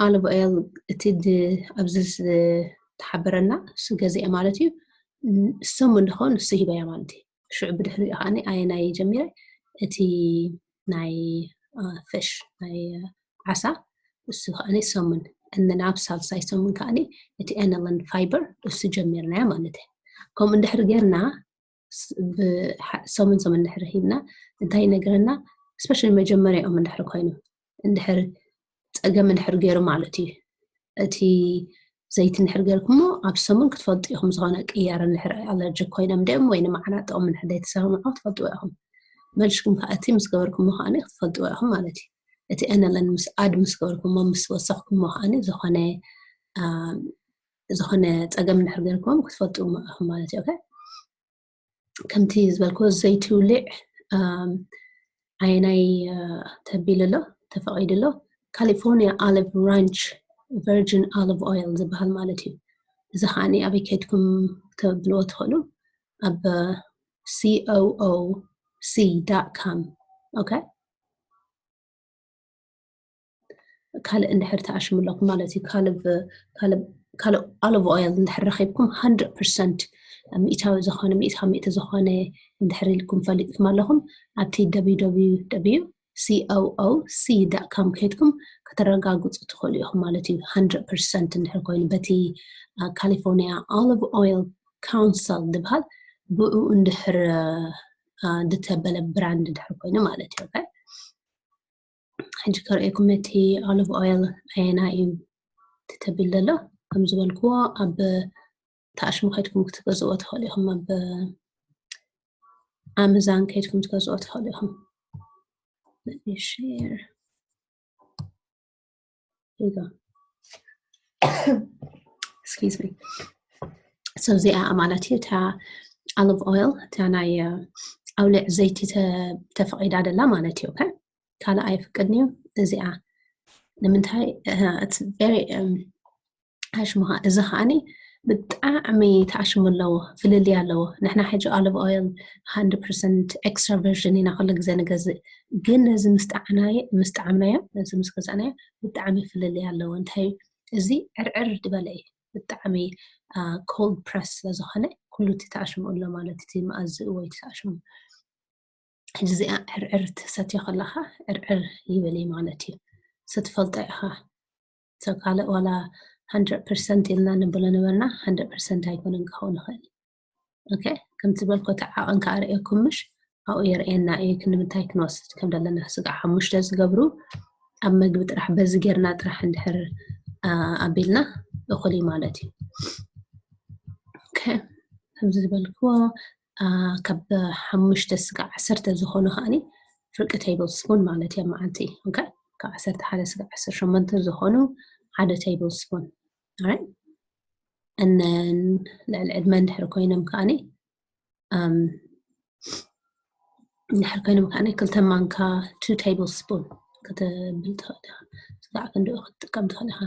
ኣሎቭ ኦይል እቲ ኣብዚ ዝተሓበረና እሱ ገዚአ ማለት እዩ። ሰሙን ድኾን እሱ ሂበያ ማለት እዩ። ሽዑ ብድሕሪኡ ከዓኒ ኣየናይ ጀሚረ እቲ ናይ ፍሽ ናይ ዓሳ እሱ ከዓኒ ሰሙን እነናብ ሳልሳይ ሰሙን ከዓኒ እቲ ኤነሊን ፋይበር እሱ ጀሚርናዮ ማለት እዩ። ከምኡ እንድሕር ጌርና ሰሙን ሰሙን እንድሕር ሂብና እንታይ ይነግረና? ስፔሻሊ መጀመርያኦም እንድሕር ኮይኑ እንድሕር ፀገም እንድሕር ገይሩ ማለት እዩ። እቲ ዘይቲ እንድሕር ገይርኩሞ ኣብ ሰሙን ክትፈልጡ ኢኹም። ዝኾነ ቅያር እንድሕር ኣለርጂክ ኮይኖም ድም ወይ ንመዓናጥኦም እንድሕር ዘይተሰማምዖ ትፈልጥዎ ኢኹም። መልሽኩም ከዓ እቲ ምስ ገበርኩሞ ከዓኒ ክትፈልጥዎ ኢኹም ማለት እዩ። እቲ ኤነሊን ምስ ኣድ ምስ ገበርኩሞ ምስ ወሰኽኩሞ ከዓኒ ዝኾነ ዝኾነ ፀገም እንድሕር ገይርኩሞም ክትፈልጥዎ ኢኹም ማለት እዩ። ከምቲ ዝበልኩ ዘይቲ ውሊዕ ኣየናይ ተቢሉ ኣሎ ተፈቒዱ ኣሎ? ካሊፎርኒያ ኦሊቭ ራንች ቨርጂን ኦሊቭ ኦይል ዝበሃል ማለት እዩ። እዚ ከዓኒ ኣበይ ከይድኩም ተብልዎ ትኽእሉ። ኣብ C O O C dot com. Okay? ካልእ እንድሕር ትኣሽሙ ኣለኩም ማለት እዩ። ካልእ ካልእ ካልእ olive oil እንድሕር ረኺብኩም፣ hundred percent ሚእታዊ ዝኾነ፣ ሚእቲ ካብ ሚእቲ ዝኾነ እንድሕር ኢልኩም ፈሊጥኩም ኣለኹም፣ ኣብቲ www C O O C dot com ከይድኩም ከተረጋግፁ ትኽእሉ ኢኹም ማለት እዩ። Hundred percent እንድሕር ኮይኑ በቲ ካሊፎርኒያ ኦሊቭ ኦይል ካውንስል ዝበሃል፣ ብኡ እንድሕር ዝተበለ ብራንድ እንድሕር ኮይኑ ማለት እዩ። ሕጂ ከርእየኩም እቲ ኦሊቭ ኦይል ኣየና እዩ ተተቢሉ ዘሎ። ከም ዝበልክዎ ኣብ ተኣሽሙ ከይድኩም ክትገዝእዎ ትኽእሉ ኢኹም። ኣብ ኣመዛን ከይድኩም ትገዝእዎ ትኽእሉ ኢኹም። Let me share. Here you go. Excuse me. So እዚኣ ማለት እዩ እታ ኦሊቭ ኦይል፣ እታ ናይ ኣውሊዕ ዘይቲ ተፈቒዳ ደላ ማለት እዩ። ካልእ ኣይፍቅድን እዩ። እዚኣ ንምንታይ? It's very ኣሽሙሃ። እዚ ከዓኒ ብጣዕሚ ተኣሽሙ ኣለዎ፣ ፍልልይ ኣለዎ። ንሕና ሕጂ ኦሊቭ ኦይል hundred percent extra virgin ኢና ኩሉ ግዜ ንገዝእ፣ ግን ነዚ ምስ ጠዓምናዮ፣ ነዚ ምስ ገዛእናዮ ብጣዕሚ ፍልልይ ኣለዎ። እንታይ? እዚ ዕርዕር ዝበለ እዩ፣ ብጣዕሚ cold press ስለ ዝኾነ ኩሉ እቲ ተኣሽሙ ኣሎ ማለት እቲ መኣዝኡ ወይ እቲ ተኣሽሙ። ሕጂ እዚኣ ዕርዕር ትሰትዮ ከለኻ ዕርዕር ይብል እዩ ማለት እዩ። ስትፈልጦ ኢኻ። ሰብ ካልእ ዋላ hundred percent ኢልና ንብሎ ነበርና፣ hundred percent ኣይኮነን ክኸውን ይኽእል። Okay? ከምቲ ዝበልኮ እቲ ዓቐን ከኣ ርእየኩም ምሽ ኣብኡ የርእየና እዩ ክንምንታይ ክንወስድ ከም ዘለና። ስጋዕ ሓሙሽተ ዝገብሩ ኣብ መግቢ ጥራሕ በዚ ጌርና ጥራሕ እንድሕር ኣቢልና እኹል እዩ ማለት እዩ። Okay? ከምዚ ዝበልክዎ ካብ ሓሙሽተ ስጋዕ ዓሰርተ ዝኾኑ ከዓኒ ፍርቂ ቴብል ስፑን ማለት እዮም መዓልቲ። Okay? ካብ ዓሰርተ ሓደ ስጋዕ ዓሰርተ ሸሞንተ ዝኾኑ ሓደ ቴብል ስፑን። Alright? And then ልዕሊ ዕድመ እንድሕር ኮይኖም ከዓኒ እንድሕር ኮይኖም ከዓኒ ክልተ ማንካ two table spoon ከተብል ትኽእል ኢኻ። ስጋዕ ክንድኡ ክትጥቀም ትኽእል ኢኻ።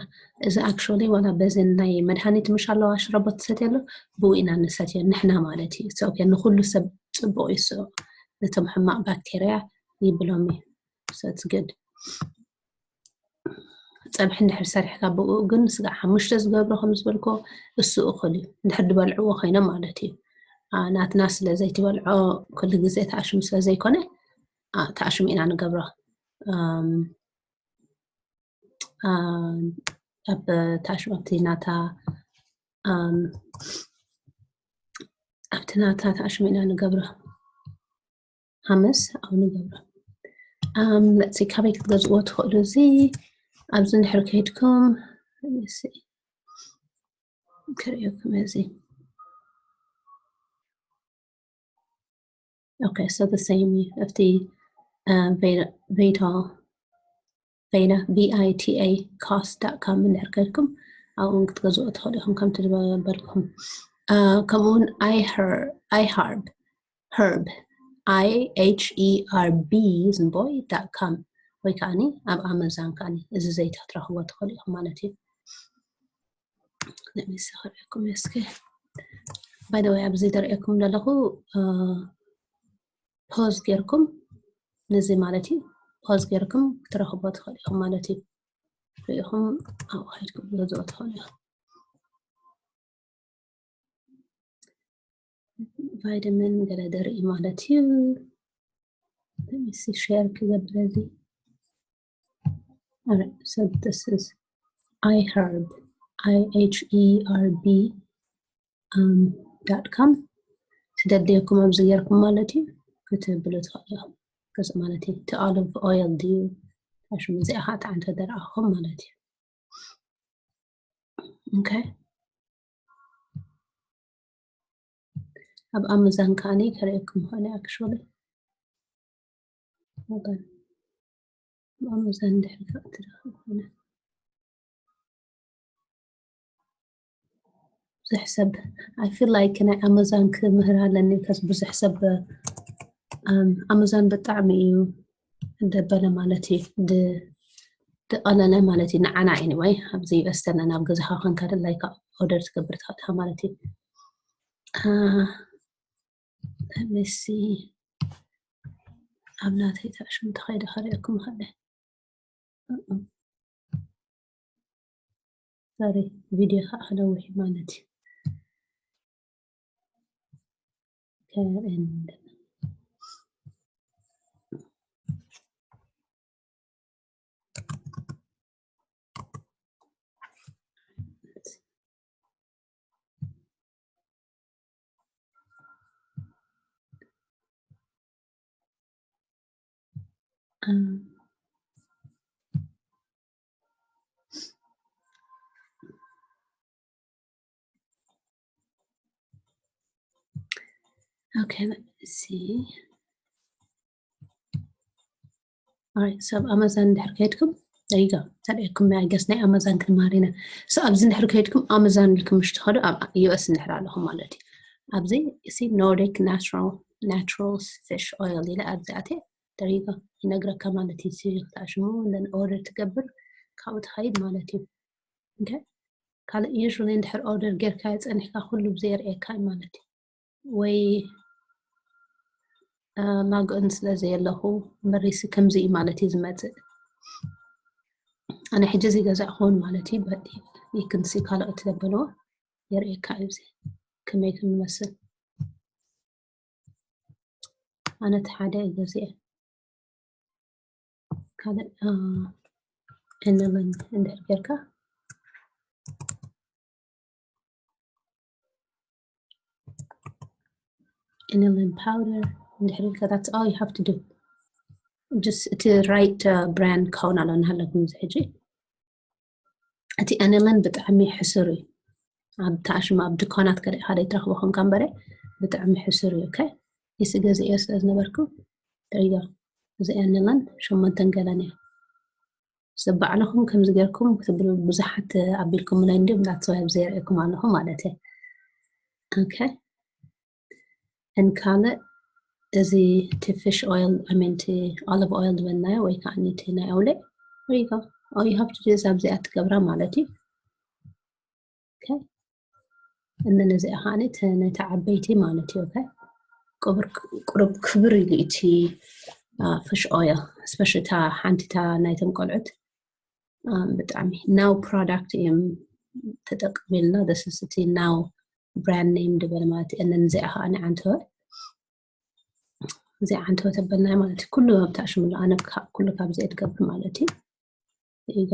እዚ actually ዋላ በዚ ናይ መድሃኒት ምሽ ኣለዋ ሽረቦ ትሰትየሉ፣ ብኡ ኢና ንሰትዮ ንሕና ማለት እዩ። So okay፣ ንኹሉ ሰብ ጽቡቕ እዩ። So ነቶም ሕማቕ ባክቴርያ ይብሎም እዩ። So it's good። ጸብሒ እንድሕር ሰሪሕካ ብኡ ግን ስጋዕ ሓሙሽተ ዝገብሮ ከም ዝበልኮ እሱ እኹል እዩ። እንድሕር ዝበልዕዎ ኮይኖም ማለት እዩ። ናትና ስለ ዘይትበልዖ ኩሉ ግዜ ተኣሽሙ ስለ ዘይኮነ ተኣሽሙ ኢና ንገብሮ። ኣብ ተኣሽሙ ኣብቲ ናታ ኣብቲ ናታ ተኣሽሙ ኢና ንገብሮ። ሓመስ ኣብ ንገብሮ። Let's see፣ ካበይ ክትገዝእዎ ትኽእሉ? እዚ ኣብዚ እንድሕር ከይድኩም ክርእየኩም እዚ። Okay, so the same እዩ። ኣብቲ ቬታ ቬና V I T A cost dot com እንድሕር ከድኩም ኣብኡን ክትገዝኦ ትኽእሉ ኢኹም። ከምቲ ዝበልኩም ከምኡውን iHerb herb I H E R B ዝንቦይ dot com ወይ ከዓኒ ኣብ ኣመዛን ከዓኒ እዚ ዘይቲ ክትረኽቦ ትኽእሉ ኢኹም ማለት እዩ። ንሚስ ክርእየኩም እስከ። By the way፣ ኣብዚ ደርእየኩም ዘለኹ ፖዝ ጌርኩም ነዚ ማለት እዩ፣ ፖዝ ጌርኩም ክትረኽቦ ትኽእሉ ኢኹም ማለት እዩ። ርኢኹም ኣብኡ ከይድኩም ገዝኦ ትኽእሉ ኢኹም። ቫይታሚን ገለ ደርኢ ማለት እዩ። ሸር ክገብር እዚ። Alright, so this is iHerb, I H E R B um, dot com። ስደድየኩም ኣብዚ ጌርኩም ማለት እዩ ክትብሉ ትኽእሉ ኢኹም። ገጽ ማለት እዩ እቲ ኦሊቭ ኦይል ድዩ? ሽሙ እዚኣ ከዓ ተዓንተ ደርኣኹም ማለት እዩ። Okay። ኣብ ኣመዛን ከዓኒ ከርእየኩም ይኽእል እየ actually። Okay። ኣብ ኣመዛን ድሕሪ ከእትረኽብ ይኾነ። ብዙሕ ሰብ I feel like ናይ ኣመዛን ክምህር ኣለኒ ከስ ብዙሕ ሰብ ኣመዛን ብጣዕሚ እዩ ደበለ ማለት እዩ። ድቐለለ ማለት እዩ ንዓና። Anyway፣ ኣብዚ ዩ ኤስ ተለና ኣብ ገዛኻ ኮንካ ድላይካ ኦርደር ትገብር ትኽእል ኢኻ ማለት እዩ። መሲ ኣብ ናተይ ተኣሽሙ ተኸይደ ከርእየኩም ኸለ። ሶሪ፣ ቪድዮ ከዓ ክነውሕ ማለት እዩ። ከርእየኒ Okay, let me see. Alright, so ኣብ ኣማዛን እንድሕር ከይድኩም፣ there you go። ተርእየኩም፣ I guess ናይ ኣማዛን ክንመሃር ኢና። So ኣብዚ እንድሕር ከይድኩም ኣማዛን ኢልኩም ምሽ ትኸዱ፣ ኣብ ዩ ኤስ እንድሕር ኣለኹም ማለት እዩ። ኣብዚ እሲ Nordic natural naturals fish oil ኢለ ኣብዚ ኣትየ፣ there you go፣ ይነግረካ ማለት እዩ። ሲ ክትኣሽሙ፣ then order ትገብር፣ ካብኡ ትኸይድ ማለት እዩ። Okay፣ ካልእ usually እንድሕር order ጌርካ ጸኒሕካ ኩሉ ብዘየርእየካ እዩ ማለት እዩ። ወይ ላግኦን ስለ ዘየለኹ መሪሲ ከምዚ እዩ ማለት እዩ ዝመፅእ። ኣነ ሕጂ እዚ ገዛ ክኸውን ማለት እዩ። ይክንሲ ካልኦት ዘበለዎ የርእየካ እዩ። እዚ ከመይ ክንመስል ኣነ እቲ ሓደ እዩ ገዚአ። ካልእ እንልን እንድሕር ጌርካ inulin powder እንድሕር ኢልካ that's all you have to do። Just እቲ right brand ክኸውን ኣሎ እናሃለኩም እዚ ሕጂ። እቲ inulin ብጣዕሚ ሕሱር እዩ። ኣብ ተኣሽሙ ኣብ ድኳናት ከደ ሓደ ትረኽቦ ከምካ እምበረ ብጣዕሚ ሕሱር እዩ። ከ ይስ ገዚኦ ስለ ዝነበርኩ ትሪዮ እዚ inulin ሸሞንተን ገለን እያ። ባዕልኹም ከምዚ ጌርኩም ክትብሉ ብዙሓት ኣቢልኩምና እንዲም ናተወ ኣብዚ የርእየኩም ኣለኹ ማለት እየ። Okay፣ and ካልእ እዚ እቲ fish oil I mean እቲ olive oil ዝበልናዮ ወይ ከዓ እቲ ናይ ኣውሊዕ ሪጋ all you have to do is ኣብዚኣ ትገብራ ማለት እዩ። Okay፣ እነን እዚኣ ከዓ ነቲ ዓበይቲ ማለት እዩ። Okay፣ ቁሩብ ክብር ኢሉ እቲ fish oil especially እታ ሓንቲ እታ ናይቶም ቆልዑት ብጣዕሚ now product እዮም ተጠቅሚልና። This is እቲ now brand name ድበል ማለት እዩ። እነን እዚኣ ከዓ ንዓንተወ እዚኣ ዓንተወ ተበልናዮ ማለት እዩ። ኩሉ ኣብ ተኣሽምሉ ኣነ ኩሉ ካብዚኣ ትገብር ማለት እዩ። ይጋ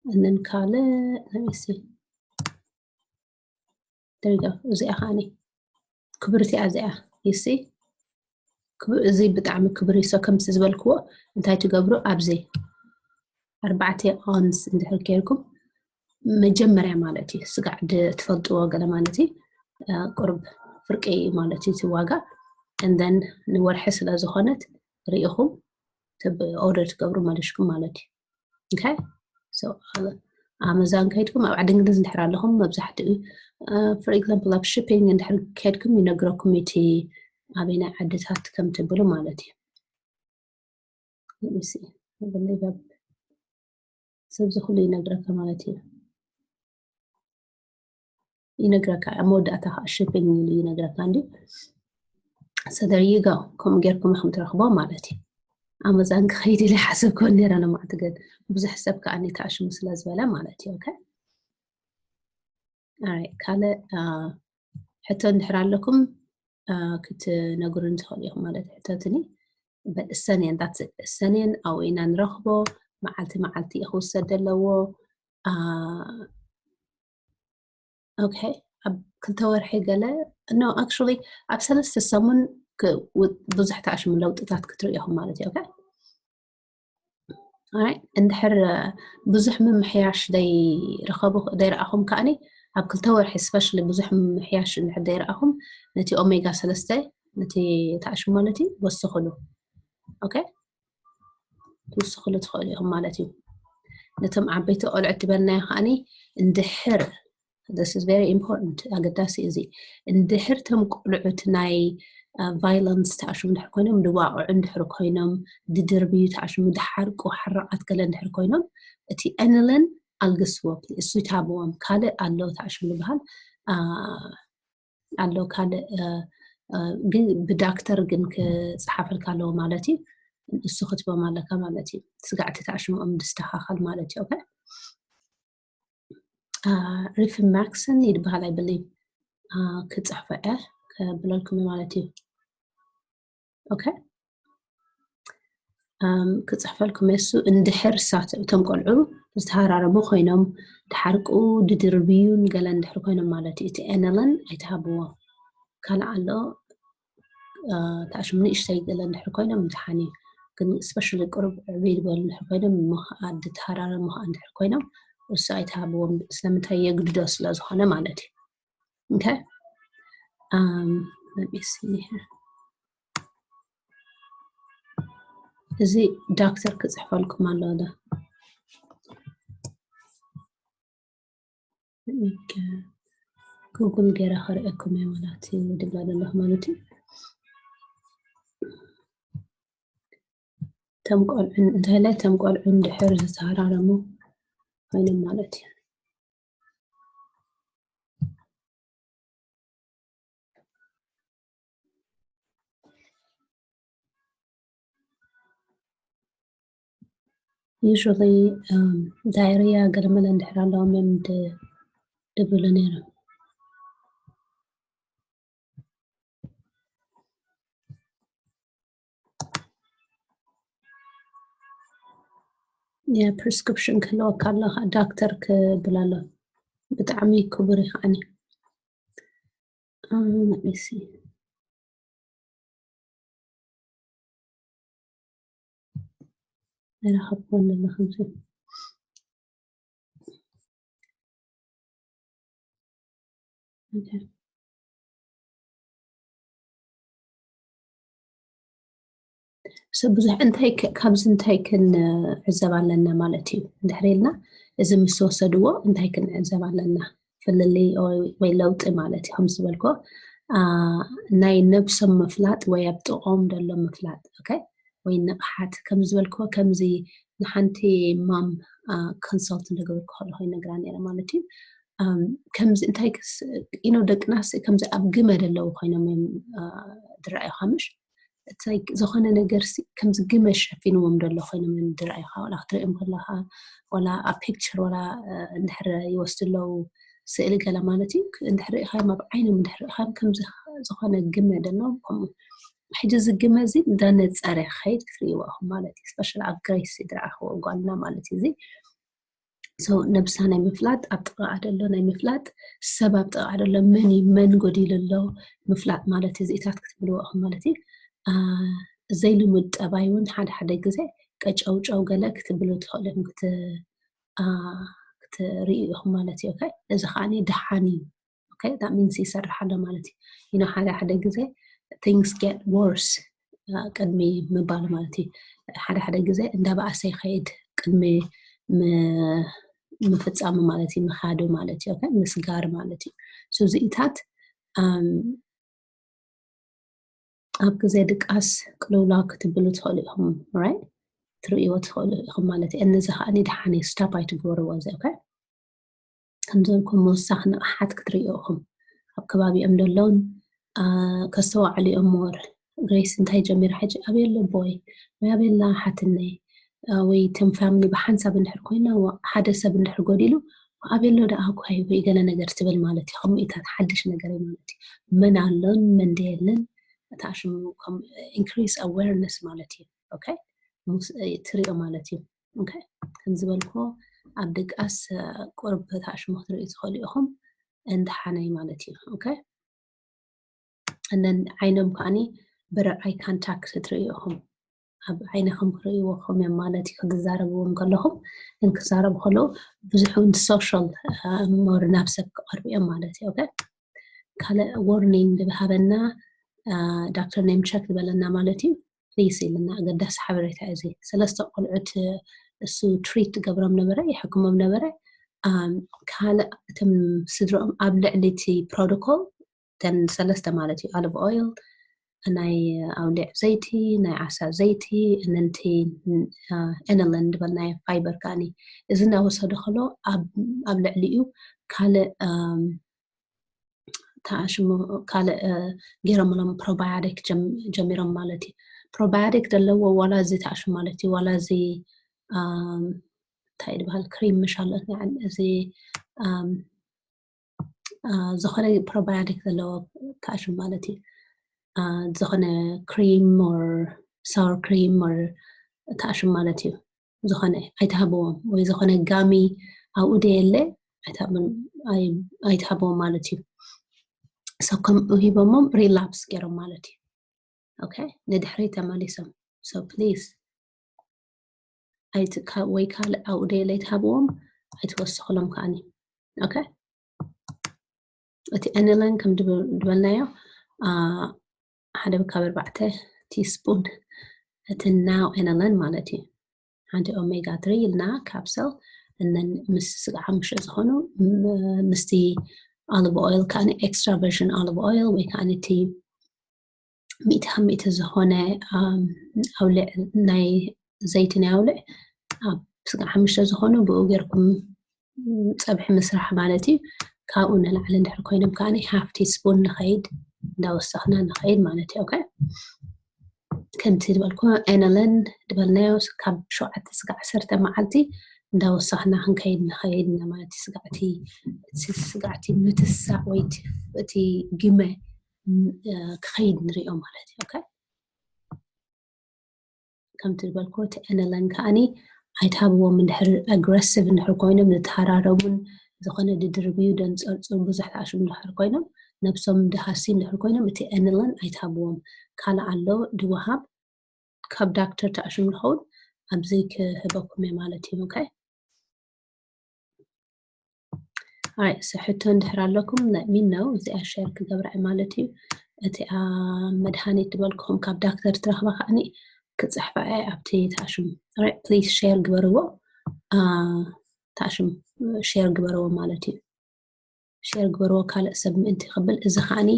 እነን ካልእ let me see there you go እዚኣ ከዓኒ ክብርቲ እያ እዚኣ you see እዚ ብጣዕሚ ክብሪ so ከምቲ ዝበልክዎ እንታይ ትገብሩ ኣብዚ ኣርባዕተ ኦንስ እንድሕር ጌርኩም መጀመርያ ማለት እዩ ስጋዕ ትፈልጥዎ ገለ ማለት እዩ ቁርብ ፍርቂ ማለት እዩ እቲ ዋጋ and then ንወርሒ ስለ ዝኾነት ርኢኹም order ትገብሩ መሊሽኩም ማለት እዩ። Okay so ኣመዛን ከይድኩም ኣብ ዓዲ እንግሊዝ እንድሕር ኣለኹም መብዛሕትኡ for example ኣብ shipping እንድሕር ከይድኩም ይነግረኩም እቲ ኣበይናይ ዓድታት ከም ትብሉ ማለት እዩ። Let me see I believe ኣብ ሰብዚ ኩሉ ይነግረካ ማለት እዩ። ይነግረካ ኣብ መወዳእታ ከዓ shipping ኢሉ ይነግረካ እንዲ so there you go ከምኡ ጌርኩም ኢኹም ትረኽቦ ማለት እዩ። ኣመዛን ክኸይድ ኢለ ሓሰብኩ ነረ ንማዕት ግን ብዙሕ ሰብ ከዓ ተኣሽሙ ስለ ዝበለ ማለት እዩ። Okay ካልእ ሕቶ እንድሕር ኣለኩም ክትነግሩን ትኽእሉ ኢኹም ማለት ሕተትኒ። እሰንየን እሰንየን ኣብኡ ኢና ንረኽቦ። መዓልቲ መዓልቲ እዩ ክውሰድ ዘለዎ። Okay ኣብ ክልተ ወርሒ ገለ no actually ኣብ ሰለስተ ሰሙን ብዙሕ ተኣሽሙ ለውጥታት ክትርእዩ ኢኹም ማለት እዩ። Okay እንድሕር ብዙሕ ምምሕያሽ ዘይረኸቡ ዘይረኣኹም ከዓኒ ኣብ ክልተ ወርሒ especially ብዙሕ ምምሕያሽ እንድሕር ዘይረኣኹም ነቲ ኦሜጋ ሰለስተ ነቲ ተኣሽሙ ማለት እዩ ወስኽሉ። Okay ትውስኽሉ ትኽእሉ ኢኹም ማለት እዩ። ነቶም ዓበይቲ ቆልዑት ዝበልናዮ ከዓኒ እንድሕር this is very important ኣገዳሲ እዚ እንድሕር ቶም ቆልዑት ናይ violence ተኣሽሙ እንድሕር ኮይኖም ድዋቕዑ እንድሕር ኮይኖም ድድርብዩ ተኣሽሙ ድሓርቁ ሓራቓት ገለ እንድሕር ኮይኖም እቲ inulin ኣልግስዎ please እሱ ይታብዎም። ካልእ ኣሎ ተኣሽሙ ዝበሃል ኣሎ ካልእ ግን ብዳክተር ግን ክፅሓፈልካ ኣለዎ ማለት እዩ። እሱ ክትቦም ኣለካ ማለት እዩ። ስጋዕቲ ተኣሽምኦም ድስተኻኸል ማለት እዩ። ኦኬ ሪፍማክስን ይድበሃል ኣይብልኝ ክፅሕፎ እየ ከብለልኩም ማለት እዩ። ኦኬ ክፅሕፈልኩም እሱ እንድሕር ሳት እቶም ቆልዑ ዝተሃራረሙ ኮይኖም ድሓርቁ ድድርብዩን ገለ እንድሕር ኮይኖም ማለት እዩ። እቲ ኤነለን ኣይትሃብዎ። ካልእ ኣሎ ተኣሽሙ ንእሽተይ ገለ እንድሕር ኮይኖም ምድሓን እዩ። ግን ስፔሻሊ ቁሩብ ዕብይ ዝበሉ እንድሕር ኮይኖም ምኽኣድ ድተሃራረሙ ከዓ እንድሕር ኮይኖም እሱ ኣይትሃብዎም። ስለምንታይ የግድዶ ስለ ዝኾነ ማለት እዩ። Okay. Um, let me see here. እዚ ዳክተር ክፅሕፈልኩም ኣሎ ዶ ጉግል ገይረ ከርእየኩም እየ። ዋላ እቲ ድብላ ዘለኹ ማለት እዩ። ተም ቆልዑ እንታይ ላይ ተም ቆልዑ እንድሕር ዝተሃራረሙ ኮይኖም ማለት እዩ። Usually diarrhea ገለመለ እንድሕር ኣለዎም እዮም ድብሉ ነይሮም። ያ ፕሪስክሪፕሽን ክህልወካ ኣሎ ዳክተር ክብል ኣሎ። ብጣዕሚ ክቡር እዩ ከዓኒ። ኣይረኸብኩዎን ዘለኹ ሰብ ብዙሕ እንታይ ካብዚ እንታይ ክንዕዘብ ኣለና ማለት እዩ። እንድሕር ኢልና እዚ ምስ ወሰድዎ እንታይ ክንዕዘብ ኣለና ፍልልይ ወይ ለውጢ ማለት እዩ። ከም ዝበልኮ ናይ ነብሶም ምፍላጥ ወይ ኣብ ጥቕኦም ዘሎ ምፍላጥ ወይ ንቕሓት ከም ዝበልኮ ከምዚ ንሓንቲ ማም ኮንሰልት እንደገበርኩ ከለኹ ይነግራ ነይረ ማለት እዩ። ከምዚ እንታይ ኢኖ ደቅናስ ከምዚ ኣብ ግመ ደለዉ ኮይኖም እዮም ድረኣዩ ካምሽ ዝኾነ ነገር ከምዚ ግመ ሸፊንዎም ደሎ ኮይኖም እዮም ድረኣዩ። ዋላ ክትሪኦም ከለካ ዋላ ኣብ ፒክቸር ዋላ እንድሕር ይወስዱ ኣለዉ ስእሊ ገለ ማለት እዩ። እንድሕር ርኢኻዮም ኣብ ዓይኖም እንድሕር ርኢኻዮም ከምዚ ዝኾነ ግመ ደሎ ከምኡ ሕጂ እዚ ግመ እዚ እንዳነፀረ ክኸይድ ክትርእይዎ ኢኹም ማለት እዩ። ስፔሻል ኣብ ግሬስ ዝረኣኽዎ ጓልና ማለት እዩ። እዚ ነብሳ ናይ ምፍላጥ ኣብ ጥቓ ደሎ ናይ ምፍላጥ ሰብ ኣብ ጥቓ ደሎ መን እዩ መን ጎዲሉ ኣሎ ምፍላጥ ማለት እዩ። እዚታት ክትብልዎ ኢኹም ማለት እዩ። ዘይልሙድ ጠባይ እውን ሓደ ሓደ ግዜ ቀጨውጨው ገለ ክትብሉ ትኽእሉ ኢኹም ክትርእዩ ኢኹም ማለት እዩ። እዚ ከዓ ደሓን እዩ። ሚንስ ይሰርሕ ኣሎ ማለት እዩ። ሓደ ሓደ ግዜ things get worse ቅድሚ ምባል ማለት እዩ። ሓደ ሓደ ግዜ እንዳበኣሰ ይኸይድ ቅድሚ ምፍፃሙ ማለት እዩ። ምኻዱ ማለት እዩ። ምስጋር ማለት እዩ። እዚኢታት ኣብ ግዜ ድቃስ ቅልውላው ክትብሉ ትኽእሉ ኢኹም። ራይት ትርእይዎ ትኽእሉ ኢኹም ማለት እዩ። እነዚ ከዓ ደሓን እዩ። ስታፕ ኣይትግበርዎ እዚ። ኦኬ ከምዚ ኢልኩም ምውሳኽ ንቕሓት ክትርእዩ ኢኹም። ኣብ ከባቢኦም ዘለውን ከስተዋዕሉ እዮም። ሞር ግሬስ እንታይ ጀሚራ ሕጂ ኣበይ ኣሎ ቦይ ወይ ኣበይ ኣላ ሓትነይ ወይ ተም ፋሚሊ ብሓንሳብ እንድሕር ኮይና ሓደ ሰብ እንድሕር ጎዲሉ ኣበይ ኣሎ ደኣ እኳ ወይ ገለ ነገር ትብል ማለት እዩ። ከምኡታት ሓድሽ ነገር እዩ ማለት እዩ። መን ኣሎን መን ደየልን ተኣሽሙ ኢንክሪስ ኣዌርነስ ማለት እዩ። ኦኬ ትሪኦ ማለት እዩ። ከም ዝበልኩ ኣብ ድቃስ ቁርብ ተኣሽሙ ክትርእዩ ትኽእሉ ኢኹም። እንድሓነይ ማለት እዩ። ኦኬ እነን ዓይኖም ከዓኒ ብርር ኣይ ካንታክት ክትርእዩ ኢኹም። ኣብ ዓይንኹም ክርእይዎ ከም እዮም ማለት እዩ። ክትዛረብዎም ከለኹም ግን ክዛረቡ ከለዉ ብዙሕ እውን ሶሻል ሞር ናብ ሰብ ክቐርቡ እዮም ማለት እዩ። ኦኬ ካልእ ዎርኒንግ ዝሃበና ዳክተር ኔም ቸክ ዝበለና ማለት እዩ። ፕሊስ ኢልና ኣገዳሲ ሓበሬታ እዚ ሰለስተ ቆልዑት እሱ ትሪት ገብሮም ነበረ ይሕክሞም ነበረ። ካልእ እቶም ስድሮኦም ኣብ ልዕሊ እቲ ፕሮቶኮል ተን ሰለስተ ማለት እዩ ኣሊቭ ኦይል ናይ ኣውሊዕ ዘይቲ ናይ ዓሳ ዘይቲ እነንቲ ኤነለን ዝበልናዮ ፋይበር ከዓኒ እዚ እናወሰዱ ከሎ ኣብ ልዕሊኡ ካልእ ተኣሽሙ ካልእ ገይሮምሎም፣ probiotic ጀሚሮም ማለት እዩ። Probiotic ዘለዎ ዋላ እዚ ተኣሽሙ ማለት እዩ፣ ዋላ እዚ እንታይ ይበሃል፣ cream ምሽ ኣሎ፣ እዚ ዝኾነ probiotic ዘለዎ ተኣሽሙ ማለት እዩ። ዝኾነ cream or sour cream or ተኣሽሙ ማለት እዩ። ዝኾነ ኣይትሃብዎም፣ ወይ ዝኾነ ጋሚ ኣብኡ ደየለ ኣይትሃብዎም ማለት እዩ። So ከምኡ ሂቦሞም relapse ገይሮም ማለት እዩ። Okay፣ ንድሕሪ ተመሊሶም። So please ወይ ካልእ ኣብኡ ደየለ ኣይትሃብዎም፣ ኣይትወስኽሎም ከኣኒ። Okay፣ እቲ Enelane ከም ዝበልናዮ ሓደ ካብ ኣርባዕተ teaspoon እቲ now Enelane ማለት እዩ። ሓንቲ omega three ኢልና capsule፣ እነን ምስ ስግዓ ምሸ ዝኾኑ ምስቲ olive oil ከኣ extra virgin olive oil ወይ ከኣ እቲ ሚእቲ ካብ ሚእቲ ዝኾነ ኣውልዕ፣ ናይ ዘይቲ ናይ ኣውልዕ ኣብ ስግዓ ምሸ ዝኾኑ ብኡ ጌርኩም ጸብሒ ምስራሕ ማለት እዩ። ካብኡ ንላዕሊ እንድሕር ኮይኖም ከኣ half teaspoon ንኸይድ፣ እንዳወሰኽና ንኸይድ ማለት እዩ። Okay፣ ከምቲ ዝበልኩ Enelane ዝበልናዮ ካብ ሸውዓተ ስጋዕ ዓሰርተ መዓልቲ እንዳወሰኽና ክንከይድ ንኸይድ ኢና ማለት እዩ። ስጋዕቲ ስጋዕቲ ምትሳእ ወይ እቲ ግመ ክኸይድ ንሪኦ ማለት እዩ። Okay፣ ከምቲ ዝበልኩ እቲ Enelane ከኣኒ ኣይትሃብዎም። እንድሕር aggressive እንድሕር ኮይኖም፣ ዝተሃራረቡን ዝኾነ ድድርብዩ ደንጸርጽሩ ብዙሕ ተኣሽሙ እንድሕር ኮይኖም፣ ነብሶም ድሃሲ እንድሕር ኮይኖም፣ እቲ Enelane ኣይትሃብዎም። ካልእ ኣሎ ድወሃብ፣ ካብ ዳክተር ተኣሽሙ ዝኸውን ኣብዚ ክህበኩም እየ ማለት እዩ። Okay፣ Alright፣ so ሕቶ እንድሕር ኣለኩም let me know። እዚኣ share ክገብራ እየ ማለት እዩ። እቲኣ መድሃኒት ዝበልኩኹም ካብ ዳክተር ትረኽባ ከኣኒ ክጽሕፋ እየ ኣብቲ ተኣሽሙ። Alright፣ please share ግበርዎ። ተኣሽሙ share ግበርዎ ማለት እዩ። Share ግበርዎ ካልእ ሰብ ምእንቲ ክብል። እዚ ከኣኒ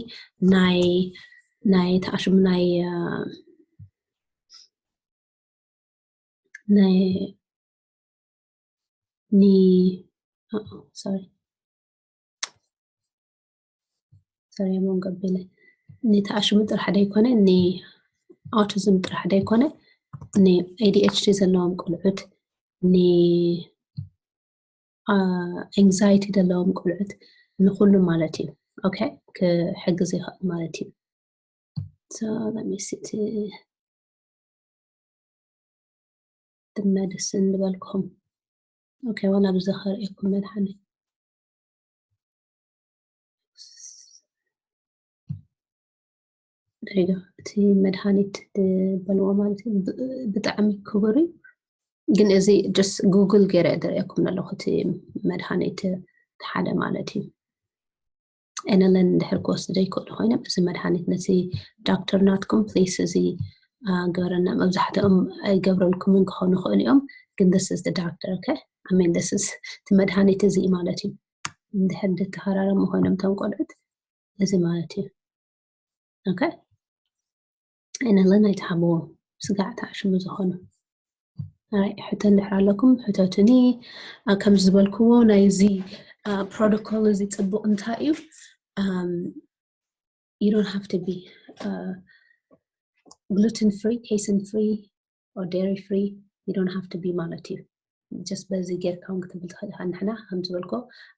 ናይ ናይ ተኣሽሙ ናይ ናይ ኒ sorry sorry ሞን ገቢለ ንተኣሽሙ ጥራሕ ደይኮነ፣ ን autism ጥራሕ ደይኮነ፣ ን ADHD ዘለዎም ቆልዑት፣ ን anxiety ዘለዎም ቆልዑት፣ ንኩሉ ማለት እዩ። Okay፣ ክሕግዝ ይኽእል ማለት እዩ። So let me see the medicine ዝበልኩም። Okay፣ ዋላ ብዚ ከርእየኩም መድሓኒት። ሪዶ እቲ መድሃኒት ዝበልዎ ማለት እዩ። ብጣዕሚ ክቡር እዩ። ግን እዚ just Google ገይረ ደርእየኩም ዘለኹ እቲ መድሃኒት ሓደ ማለት እዩ። Enelane እንድሕር ክወስዱ ዘይክእሉ ኮይኖም፣ እዚ መድሃኒት ነቲ ዳክተር ናትኩም please እዚ ግበረና። መብዛሕትኦም ኣይገብረልኩምን ክኾኑ ይኽእሉ እዮም፣ ግን this is the doctor። Okay፣ I mean this is እቲ መድሃኒት እዚ ማለት እዩ። እንድሕር ዝተሃራረሙ ኮይኖም እቶም ቆልዑት እዚ ማለት እዩ። Okay፣ Enelane ኣይትሃብዎም ስጋዕ ተኣሽሙ ዝኾኑ። ሕቶ እንድሕር ኣለኩም ሕተቱኒ። ከምዚ ዝበልክዎ ናይዚ protocol እዚ ጽቡቕ እንታይ እዩ? You don't have to be gluten free, casein free or dairy free. You don't have to be ማለት እዩ። Just በዚ ጌርካ እውን ክትብል ትኽእል ኢኻ። ንሕና ከም ዝበልኮ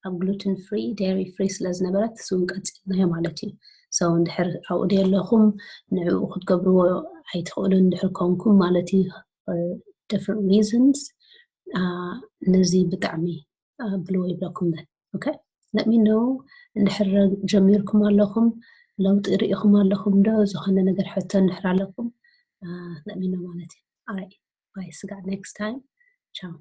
ኣብ gluten free, dairy free ስለ ዝነበረት እሱ እውን ቀጺልናዮ ማለት እዩ። So እንድሕር ኣብኡ ደየለኹም ንዕኡ ክትገብርዎ ኣይትኽእሉን እንድሕር ኮንኩም ማለት እዩ፣ different reasons፣ ነዚ ብጣዕሚ ብልዎ ይብለኩም። Okay፣ let me know እንድሕር ጀሚርኩም ኣለኹም፣ ለውጢ ርኢኹም ኣለኹም ዶ? ዝኾነ ነገር ሕቶ እንድሕር ኣለኩም let me know ማለት እዩ። Alright፣ bye፣ ስጋዕ next time። Ciao።